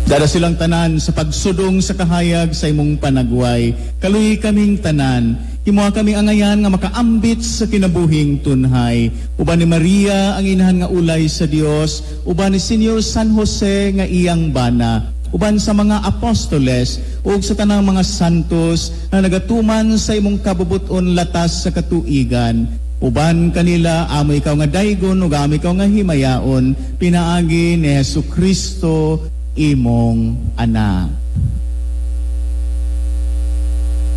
Dara silang tanan sa pagsudong sa kahayag sa imong panagway. Kaluyi kaming tanan. Himoa kami angayan nga makaambit sa kinabuhing tunhay. Uban ni Maria ang inahan nga ulay sa Dios, uban ni Senyor San Jose nga iyang bana, uban sa mga apostoles ug sa tanang mga santos na nagatuman sa imong kabubuton latas sa katuigan. Uban kanila amo ikaw nga daygon ug amo ikaw nga himayaon pinaagi ni Hesus Kristo imong anak.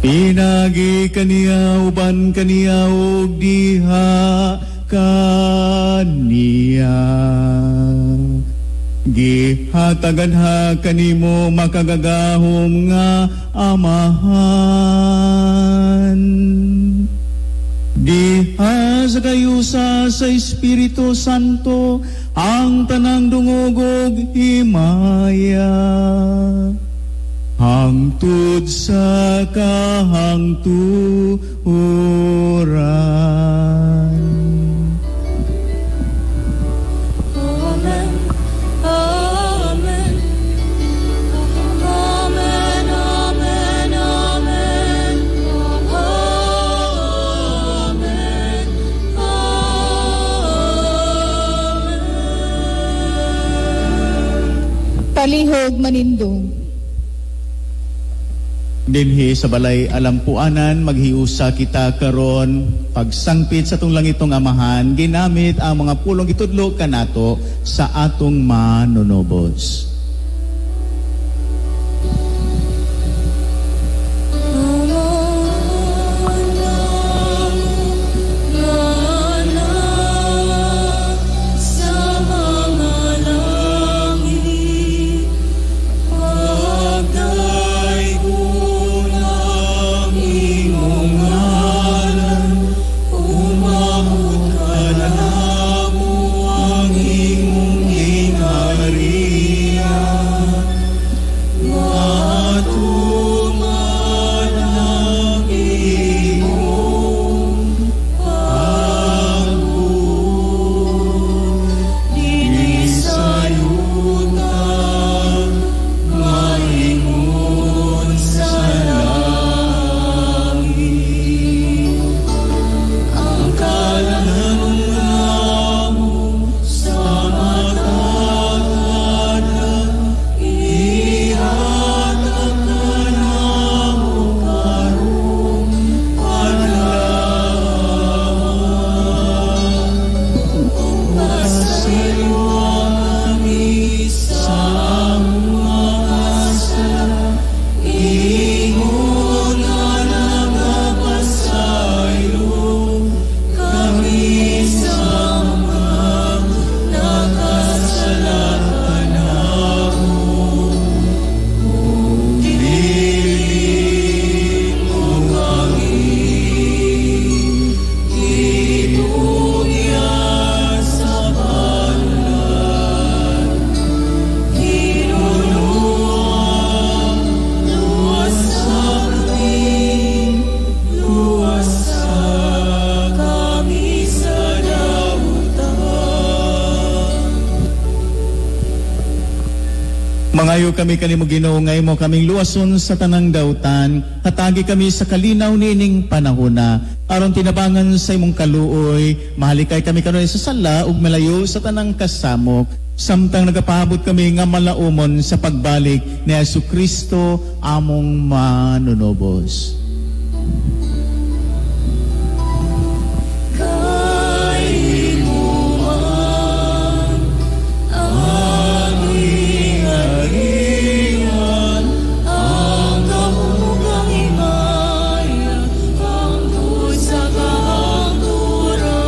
Pinagi kaniya, uban kaniya ug diha kaniya. Gihatagan ha kanimo, makagagahom nga Amahan, diha sa kayusa sa Espiritu Santo, ang tanang dungog ug himaya hangtod sa kahangturan. Amen. Amen. Amen. Amen. Amen. Amen. Amen. Palihog manindog. Dinhi sa balay alampuanan, maghiusa kita karon pagsangpit sa atong langitong Amahan ginamit ang mga pulong gitudlo kanato sa atong Manunubos. Sa mga langit, Pagdaygon ang imong ngalan, umabot kanamo ang imong gingharian. Mangayo kami kanimo, Ginoo, nga imo kaming luwason sa tanang dautan, hatagi kami sa kalinaw niining panahona aron tinabangan sa imong kaluoy, mahalikay kami kanunay sa sala ug malayo sa tanang kasamok samtang nagapahabot kami nga malaumon sa pagbalik ni Hesus Kristo among manunubos. Kay imo ang gingharian, ang gahom ug ang himaya, hangtod sa kahangturan.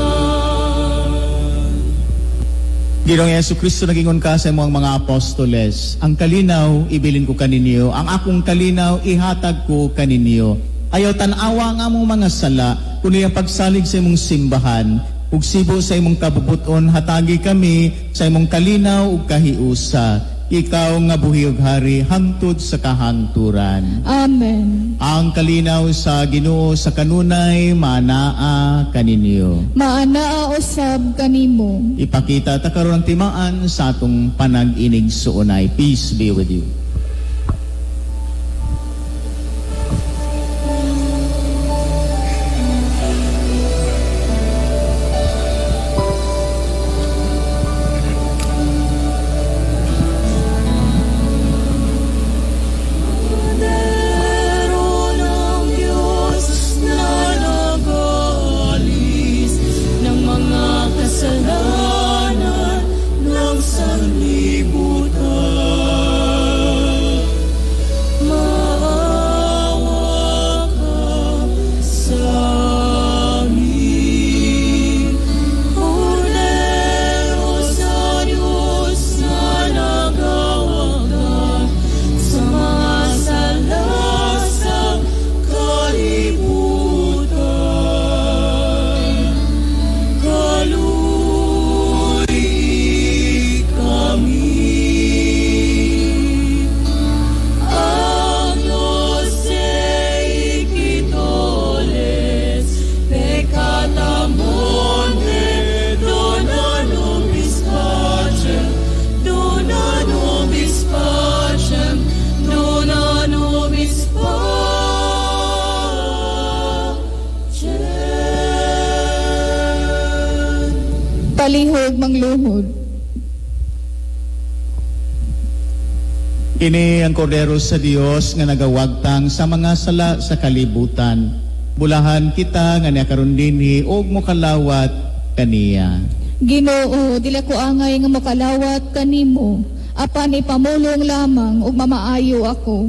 Ginoong Yesu Kristo, nagingon ka sa imong mga apostoles, "Ang kalinaw ibilin ko kaninyo, ang akong kalinaw ihatag ko kaninyo. Ayaw tan-awa ang among mga sala, kundi ang pagsalig sa imong simbahan. Ug sibo sa imong kabubuton, hatagi kami sa imong kalinaw ug kahiusa. Ikaw nga buhi ug hari hangtod sa kahangturan." Amen. Ang kalinaw sa Ginoo sa kanunay maanaa kaninyo. Maanaa usab kanimo. Ipakita ta karon ang timaan sa atong panag-inig-suonay. Peace be with you. Kordero ng Diyos na nag-aalis ng mga kasalanan ng sanlibutan. Maawa ka sa amin. Kordero sa Diyos na nagawagtang sa mga sala sa kalibutan. Kaluy-i kami. Agnus Dei qui tolles peccata mundi, dona nobis pacem, dona nobis pacem, dona nobis pacem. Palihog mangluhod. Kini ang kordero sa Dios nga nagawagtang sa mga sala sa kalibutan. Bulahan kita nga niya karon dinhi ug mokalawat kaniya. Ginoo, dili ko angay nga mokalawat kanimo, apan ipamulong lamang ug mamaayo ako.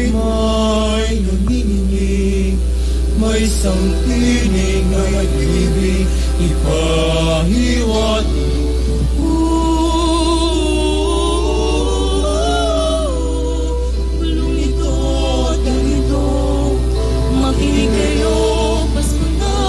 May nanginginig, may sangpining na may ibig ipahiwat. Gulong ito at ganito, makinig kayo, Pasko na.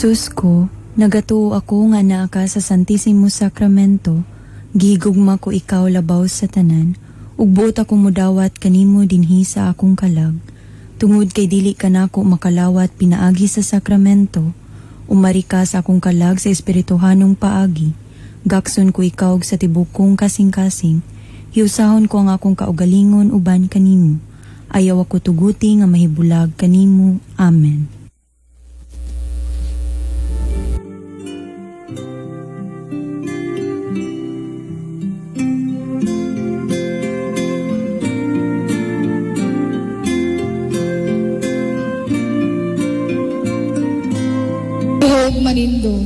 Jesus ko, nagatuo ako nga naa ka sa Santisimo Sacramento, gigugma ko ikaw labaw sa tanan, ug buot ako mudawat kanimo dinhi sa akong kalag. Tungod kay dili ka nako makalawat pinaagi sa sakramento, umari ka sa akong kalag sa espirituhanong paagi. Gakson ko ikaw sa tibok kong kasing-kasing, hiusahon ko ang akong kaugalingon uban kanimo. Ayaw ako tuguti nga mahibulag kanimo. Amen. Tuhog manindog.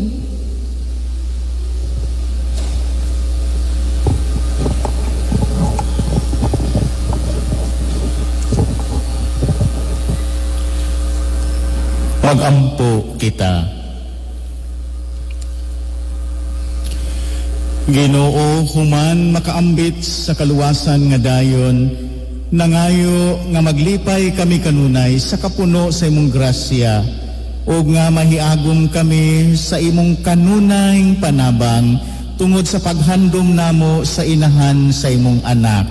Magampo kita. Ginoo, human makaambit sa kaluwasan nga dayon, nangayo nga maglipay kami kanunay sa kapuno sa imong grasya, ug nga mahiagom kami sa imong kanunayng panabang tungod sa paghandom namo sa inahan sa imong anak.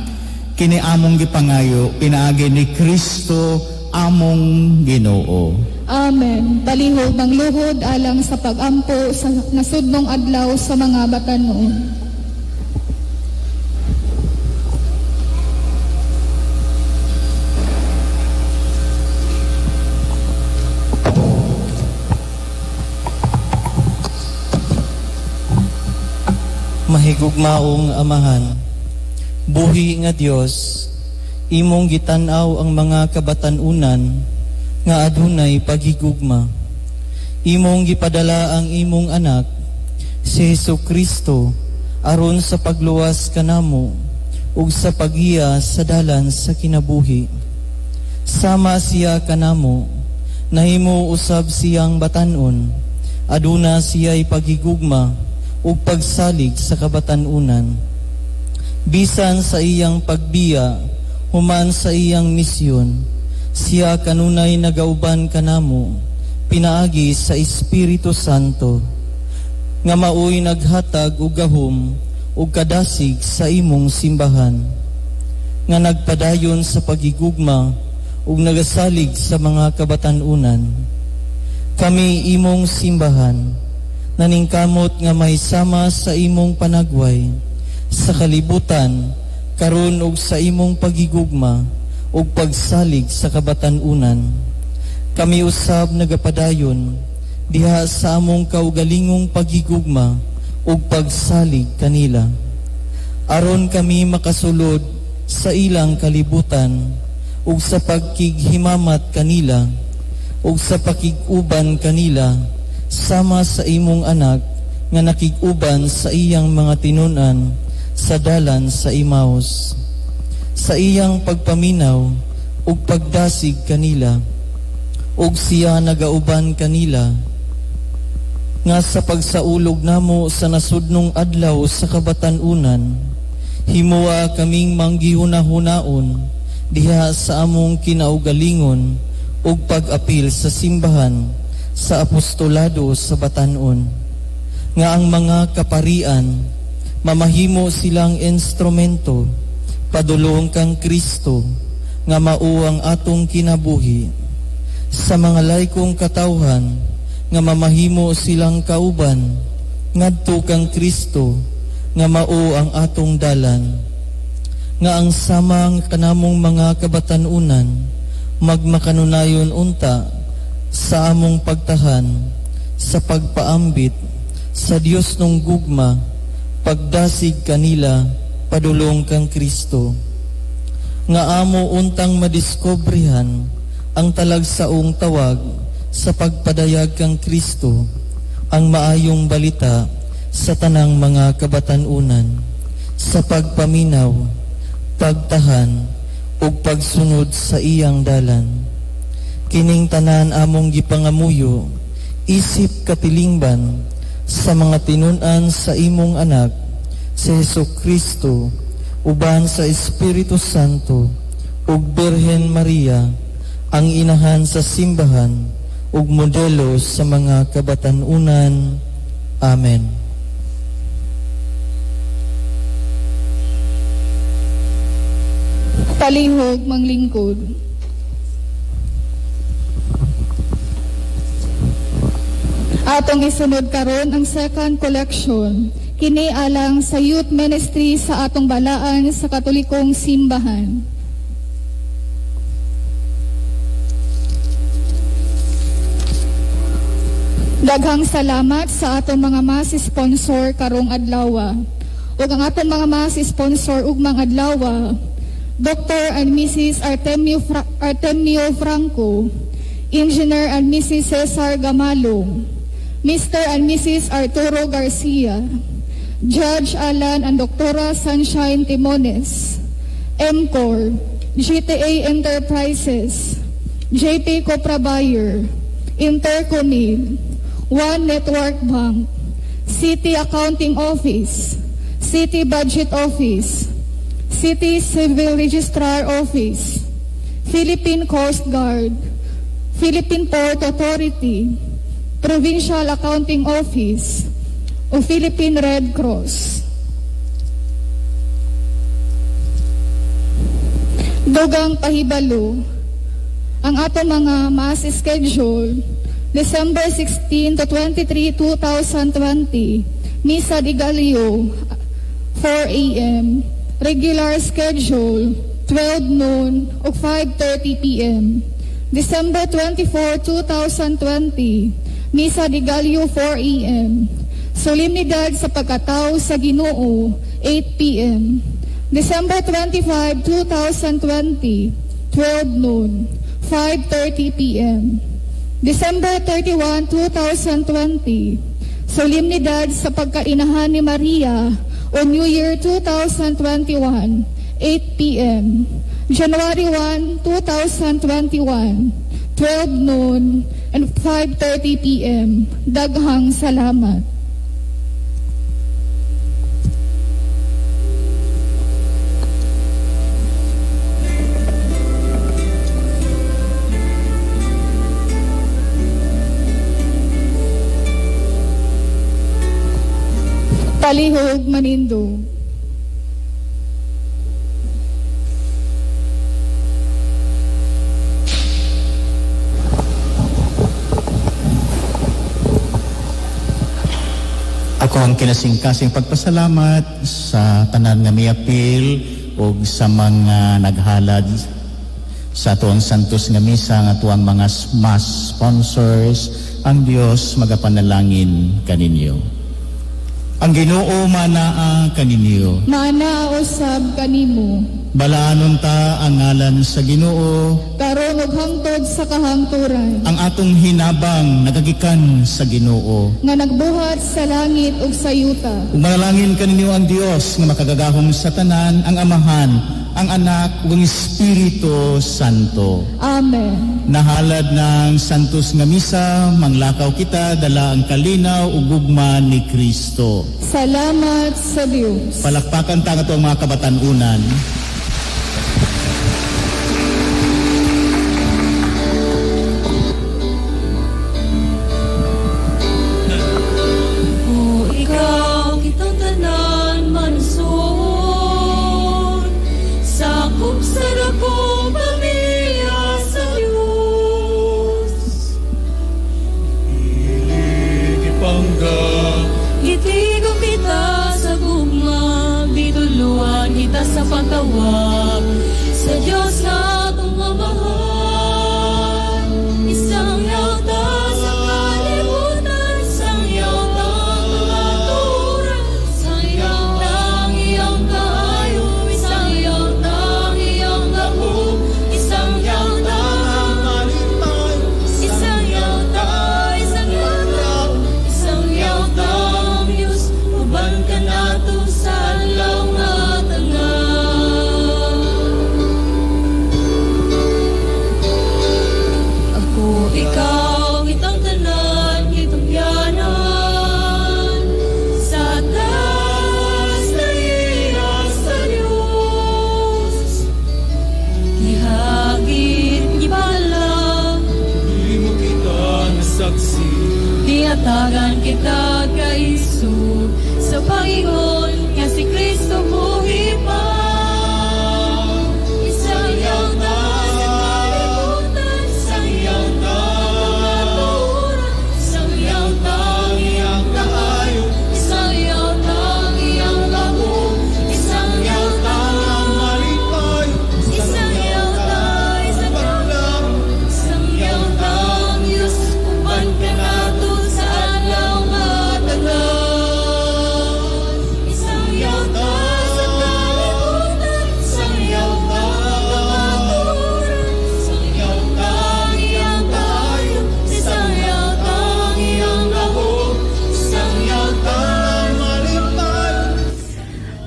Kini among gipangayo pinaagi ni Kristo among Ginoo. Amen. Palihog mangluhod alang sa pagampo sa nasudnong adlaw sa mga batanon. Mahigugmaong Amahan, buhi nga Dios, imong gitan-aw ang mga kabatan-unan nga adunay paghigugma. Imong gipadala ang imong anak, si Hesus Kristo, aron sa pagluwas kanamo ug sa paggiya sa dalan sa kinabuhi. Sama siya kanamo, nahimo usab siyang batan-on, aduna siya'y paghigugma ug pagsalig sa kabatan-unan. Bisan sa iyang pagbiya, human sa iyang misyon, siya kanunay nagauban kanamo, pinaagi sa Espiritu Santo, nga maoy naghatag og gahom ug kadasig sa imong simbahan, nga nagpadayon sa pagigugma ug nagasalig sa mga kabatan-unan. Kami imong simbahan, naningkamot nga may sama sa imong panagway, sa kalibutan, karon ug sa imong pagigugma ug pagsalig sa kabatan-unan. Kami usab nagapadayon diha sa among kaugalingong pagigugma ug pagsalig kanila, aron kami makasulod sa ilang kalibutan ug sa pagkighimamat kanila ug sa pakig-uban kanila, sama sa imong anak nga nakig-uban sa iyang mga tinun-an sa dalan sa Emmaus, sa iyang pagpaminaw ug pagdasig kanila, ug siya nagauban kanila, nga sa pagsaulog namo sa nasudnong adlaw sa kabatan-unan, himua kaming manggihuna-hunaon diha sa among kinaugalingon ug pag-apil sa simbahan sa apostolado sa batan-on, nga ang mga kaparian mamahimo silang instrumento padulong kang Kristo nga mao ang atong kinabuhi, sa mga laikong katawhan nga mamahimo silang kauban ngadto kang Kristo nga mao ang atong dalan, nga ang samang kanamong mga kabatan-unan magmakanunayon unta sa among pagtahan sa pagpaambit sa Dios nung gugma, pagdasig kanila padulong kang Kristo, nga amo untang madiskobrehan ang talagsaong tawag sa pagpadayag kang Kristo, ang maayong balita sa tanang mga kabatan-unan, sa pagpaminaw, pagtahan ug pagsunod sa iyang dalan. Kining tanan among gipangamuyo isip katilingban sa mga tinun-an sa imong anak, si Hesus Kristo, uban sa Espiritu Santo ug Birhen Maria, ang inahan sa simbahan ug modelo sa mga kabatan-unan. Amen. Palihog manglingkod. Atong isunod karon ang second collection. Kini alang sa youth ministry sa atong balaan sa Katolikong Simbahan. Daghang salamat sa atong mga mass sponsor karong adlaw. Ug ang atong mga mass sponsor ugmang adlaw, Dr. and Mrs. Artemio Franco, Engineer and Mrs. Cesar Gamalong, Mr. and Mrs. Arturo Garcia, Judge Alan and Doctora Sunshine Timones, MCOR, GTA Enterprises, JP Copra Buyer, Intercomil, One Network Bank, City Accounting Office, City Budget Office, City Civil Registrar Office, Philippine Coast Guard, Philippine Port Authority, Provincial Accounting Office, o Philippine Red Cross. Dugang pahibalo, ang atong mga mass schedule, December 16 to 23, 2020, Misa de Gallo, 4 a.m. Regular schedule, 12 noon o 5:30 p.m. December 24, 2020, Misa de Gallo, 4 a.m. Solemnidad sa Pagkatao sa Ginoo, 8 p.m. December 25, 2020, 12 noon, 5:30 p.m. December 31, 2020, Solemnidad sa Pagkainahan ni Maria o New Year 2021, 8 p.m. January 1, 2021, 12 noon and 5:30 p.m. Daghang salamat. Palihog manindog. Ako ang kinasingkasing pagpasalamat sa tanan nga miapil ug sa mga naghalad sa atuang santos nga misa nga atuang mga mass sponsors. Ang Dios magapanalangin kaninyo. Ang Ginoo manaa kaninyo. Mana usab kanimo. Balaanon ta ang ngalan sa Ginoo. Karon ug hangtod sa kahangturan. Ang atong hinabang nagagikan sa Ginoo. Nga nagbuhat sa langit ug sa yuta. Ug manalangin kaninyo ang Dios nga makagagahom sa tanan, ang Amahan, ang Anak ug ang Espiritu Santo. Amen. Nahalad ng Santos nga Misa, manglakaw kita dala ang kalinaw ug gugma ni Kristo. Salamat sa Dios. Palakpakan ta ang atong mga kabatan-unan. O ikaw kitang tanan manson, sakop sa dakong pamilya sa Diyos. Ipangga Itigom kita sa gugma, bituluan kita sa pagtawag sa Diyos na atong Amahan. Isang yauta sa kalibutan, isang yauta ang katuran, isang yauta ang iyong kaayo, isang yauta ang iyong gahom, isang yauta ang isang yauta, isang yauta, isang yauta ang Diyos, uban ka nato sa adlaw nga tanan.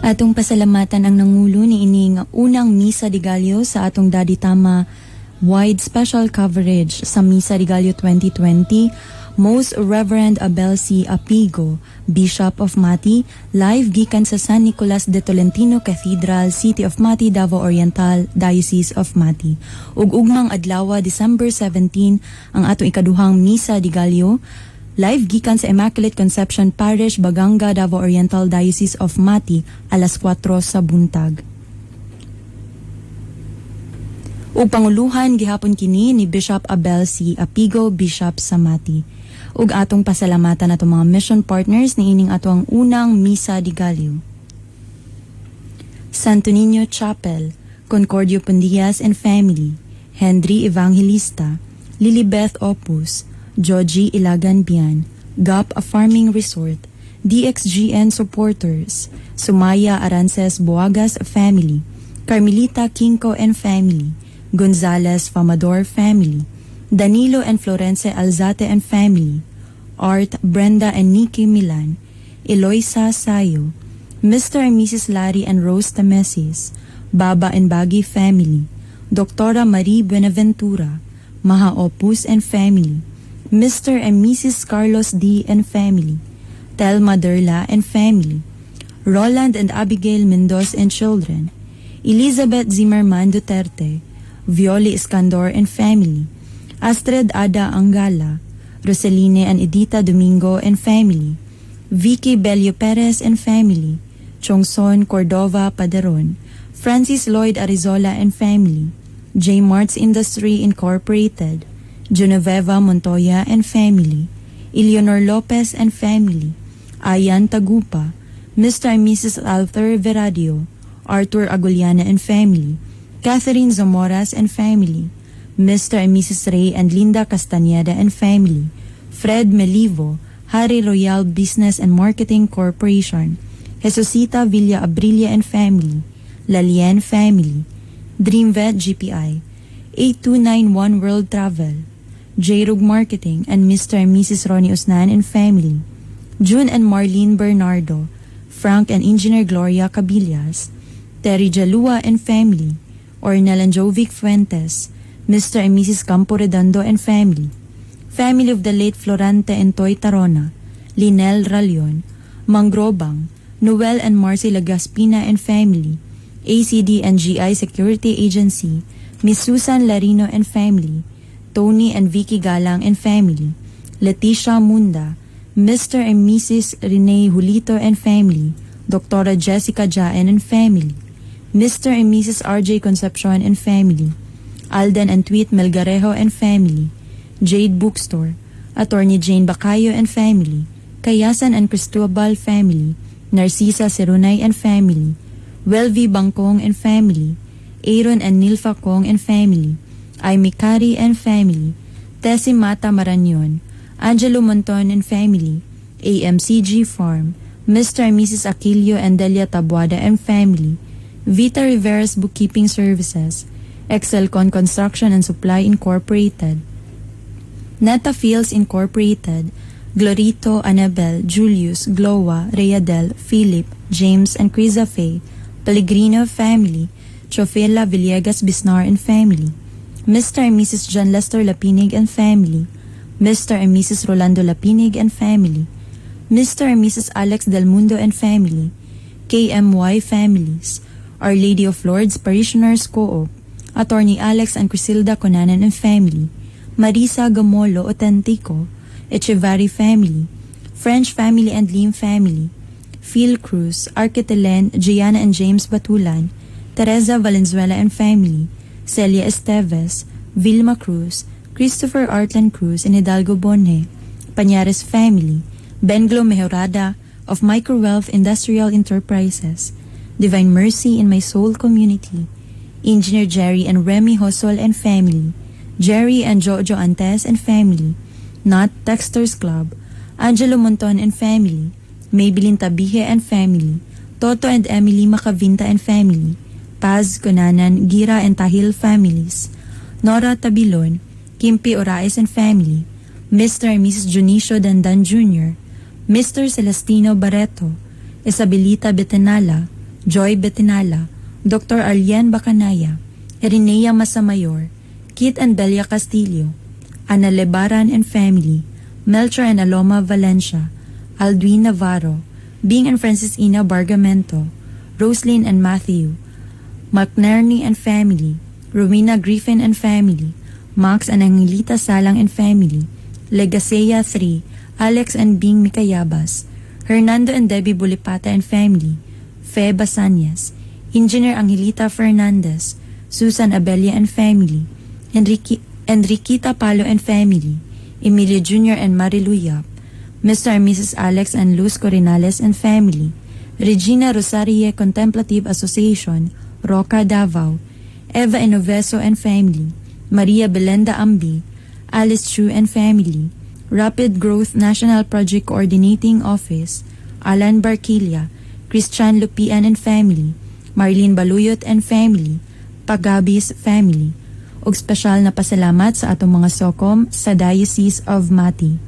Atong pasalamatan ang nangulo ni ining unang Misa de Gallo sa atong Daddy Tama wide special coverage sa Misa de Gallo 2020, Most Reverend Abel C. Apigo, Bishop of Mati, live gikan sa San Nicolas de Tolentino Cathedral, City of Mati, Davao Oriental, Diocese of Mati. Ug ugmang adlaw, December 17, ang atong ikaduhang Misa de Gallo, live gikan sa Immaculate Conception Parish, Baganga, Davao Oriental, Diocese of Mati, alas 4 sa buntag. Ug panguluhan gihapon kini ni Bishop Abel C. Apigo, Bishop sa Mati. Ug atong pasalamatan atong mga mission partners niining atoang unang Misa de Gallo. Santo Niño Chapel, Concordio Pundias and Family, Henry Evangelista, Lilibeth Opus, Joji Ilagan Bian, Gap a Farming Resort, DXGN Supporters, Sumaya Arances Buagas Family, Carmelita Quinco and Family, Gonzales Famador Family, Danilo and Florence Alzate and Family, Art, Brenda and Nikki Milan, Eloisa Sayo, Mr. and Mrs. Larry and Rose Tamesis, Baba and Bagi Family, Doctora Marie Buenaventura, Maha Opus and Family, Mr. and Mrs. Carlos D. and Family, Telma Derla and Family, Roland and Abigail Mendoz and Children, Elizabeth Zimmerman Duterte, Violi Iskandor and Family, Astrid Ada Angala, Roseline and Edita Domingo and Family, Vicky Bello Perez and Family, Chongson Cordova Paderon, Francis Lloyd Arizola and Family, J. Marts Industry Incorporated, Genoveva Montoya and Family, Eleanor Lopez and Family, Ayan Tagupa, Mr. and Mrs. Arthur Veradio, Arthur Aguliana and Family, Catherine Zamoras and Family, Mr. and Mrs. Ray and Linda Castañeda and Family, Fred Melivo, Harry Royal Business and Marketing Corporation, Jesusita Villa Abrilia and Family, Lalien Family, Dreamvet GPI, 8291 World Travel, J-Rug Marketing, and Mr. and Mrs. Ronnie Usnan and Family, June and Marlene Bernardo, Frank and Engineer Gloria Cabillas, Terry Jalua and Family, Ornel and Jovic Fuentes, Mr. and Mrs. Campo Redondo and Family, Family of the late Florante and Toy Tarona, Linel Ralion, Mangrobang, Noel and Marcy Lagaspina and Family, ACD and GI Security Agency, Miss Susan Larino and Family, Tony and Vicky Galang and Family, Leticia Munda, Mr. and Mrs. Rene Julito and Family, Dr. Jessica Jaen and Family, Mr. and Mrs. RJ Concepcion and Family, Alden and Tweet Melgarejo and Family, Jade Bookstore, Attorney Jane Bacayo and Family, Kayasan and Cristobal Family, Narcisa Serunay and Family, Welvy Bangkong and Family, Aaron and Nilfa Kong and Family, Aimee Kari and Family, Tessie Mata Maranyon, Angelo Monton and Family, AMCG Farm, Mr. and Mrs. Aquilio and Delia Tabuada and Family, Vita Rivera's Bookkeeping Services, Excelcon Construction and Supply Incorporated, Neta Fields Incorporated, Glorito, Annabel, Julius, Gloa, Reyadel, Philip, James, and Criza Faye, Pellegrino Family, Chofela Villegas Bisnar and Family, Mr. and Mrs. John Lester Lapinig and Family, Mr. and Mrs. Rolando Lapinig and Family, Mr. and Mrs. Alex Del Mundo and Family, KMY Families, Our Lady of Lourdes Parishioners Co-op, Attorney Alex and Crisilda Conanan and Family, Marisa Gamolo Otentico, Echevarri Family, French Family and Lim Family, Phil Cruz, Arquitelen, Gianna and James Batulan, Teresa Valenzuela and Family, Celia Esteves, Vilma Cruz, Christopher Artland Cruz and Hidalgo Bonhe, Pañares Family, Benglo Mejorada of Microwealth Industrial Enterprises, Divine Mercy in My Soul Community, Engineer Jerry and Remy Hosol and Family, Jerry and Jojo Antes and Family, Not Texters Club, Angelo Monton and Family, Maybelline Tabihe and Family, Toto and Emily Macavinta and Family, Paz Cunanan, Gira and Tahil Families, Nora Tabilon, Kimpi Oraes and Family, Mr. and Mrs. Junicio Dandan Jr., Mr. Celestino Barreto, Isabelita Betenala, Joy Betinala, Dr. Arlien Bacanaya, Irenea Masamayor, Kit and Belia Castillo, Ana Lebaran and family, Melchor and Aloma Valencia, Alduin Navarro, Bing and Francis Ina Bargamento, Roslyn and Matthew, McNerney and family, Rowena Griffin and family, Max and Angelita Salang and family, Legasea 3, Alex and Bing Mikayabas, Hernando and Debbie Bulipata and family, Fe Basanyas, Engineer Angelita Fernandez, Susan Abelia and family, Enriquita Palo and family, Emilio Jr. and Marilu Yap, Mr. and Mrs. Alex and Luz Corinales and family, Regina Rosarie Contemplative Association, Roca Davao, Eva Inoveso and family, Maria Belenda Ambi, Alice Chu and family, Rapid Growth National Project Coordinating Office, Alan Barquilla, Christian Lupian and family, Marlene Baluyot and family, Pagabis family, ug espesyal na pasalamat sa atong mga sokom sa Diocese of Mati.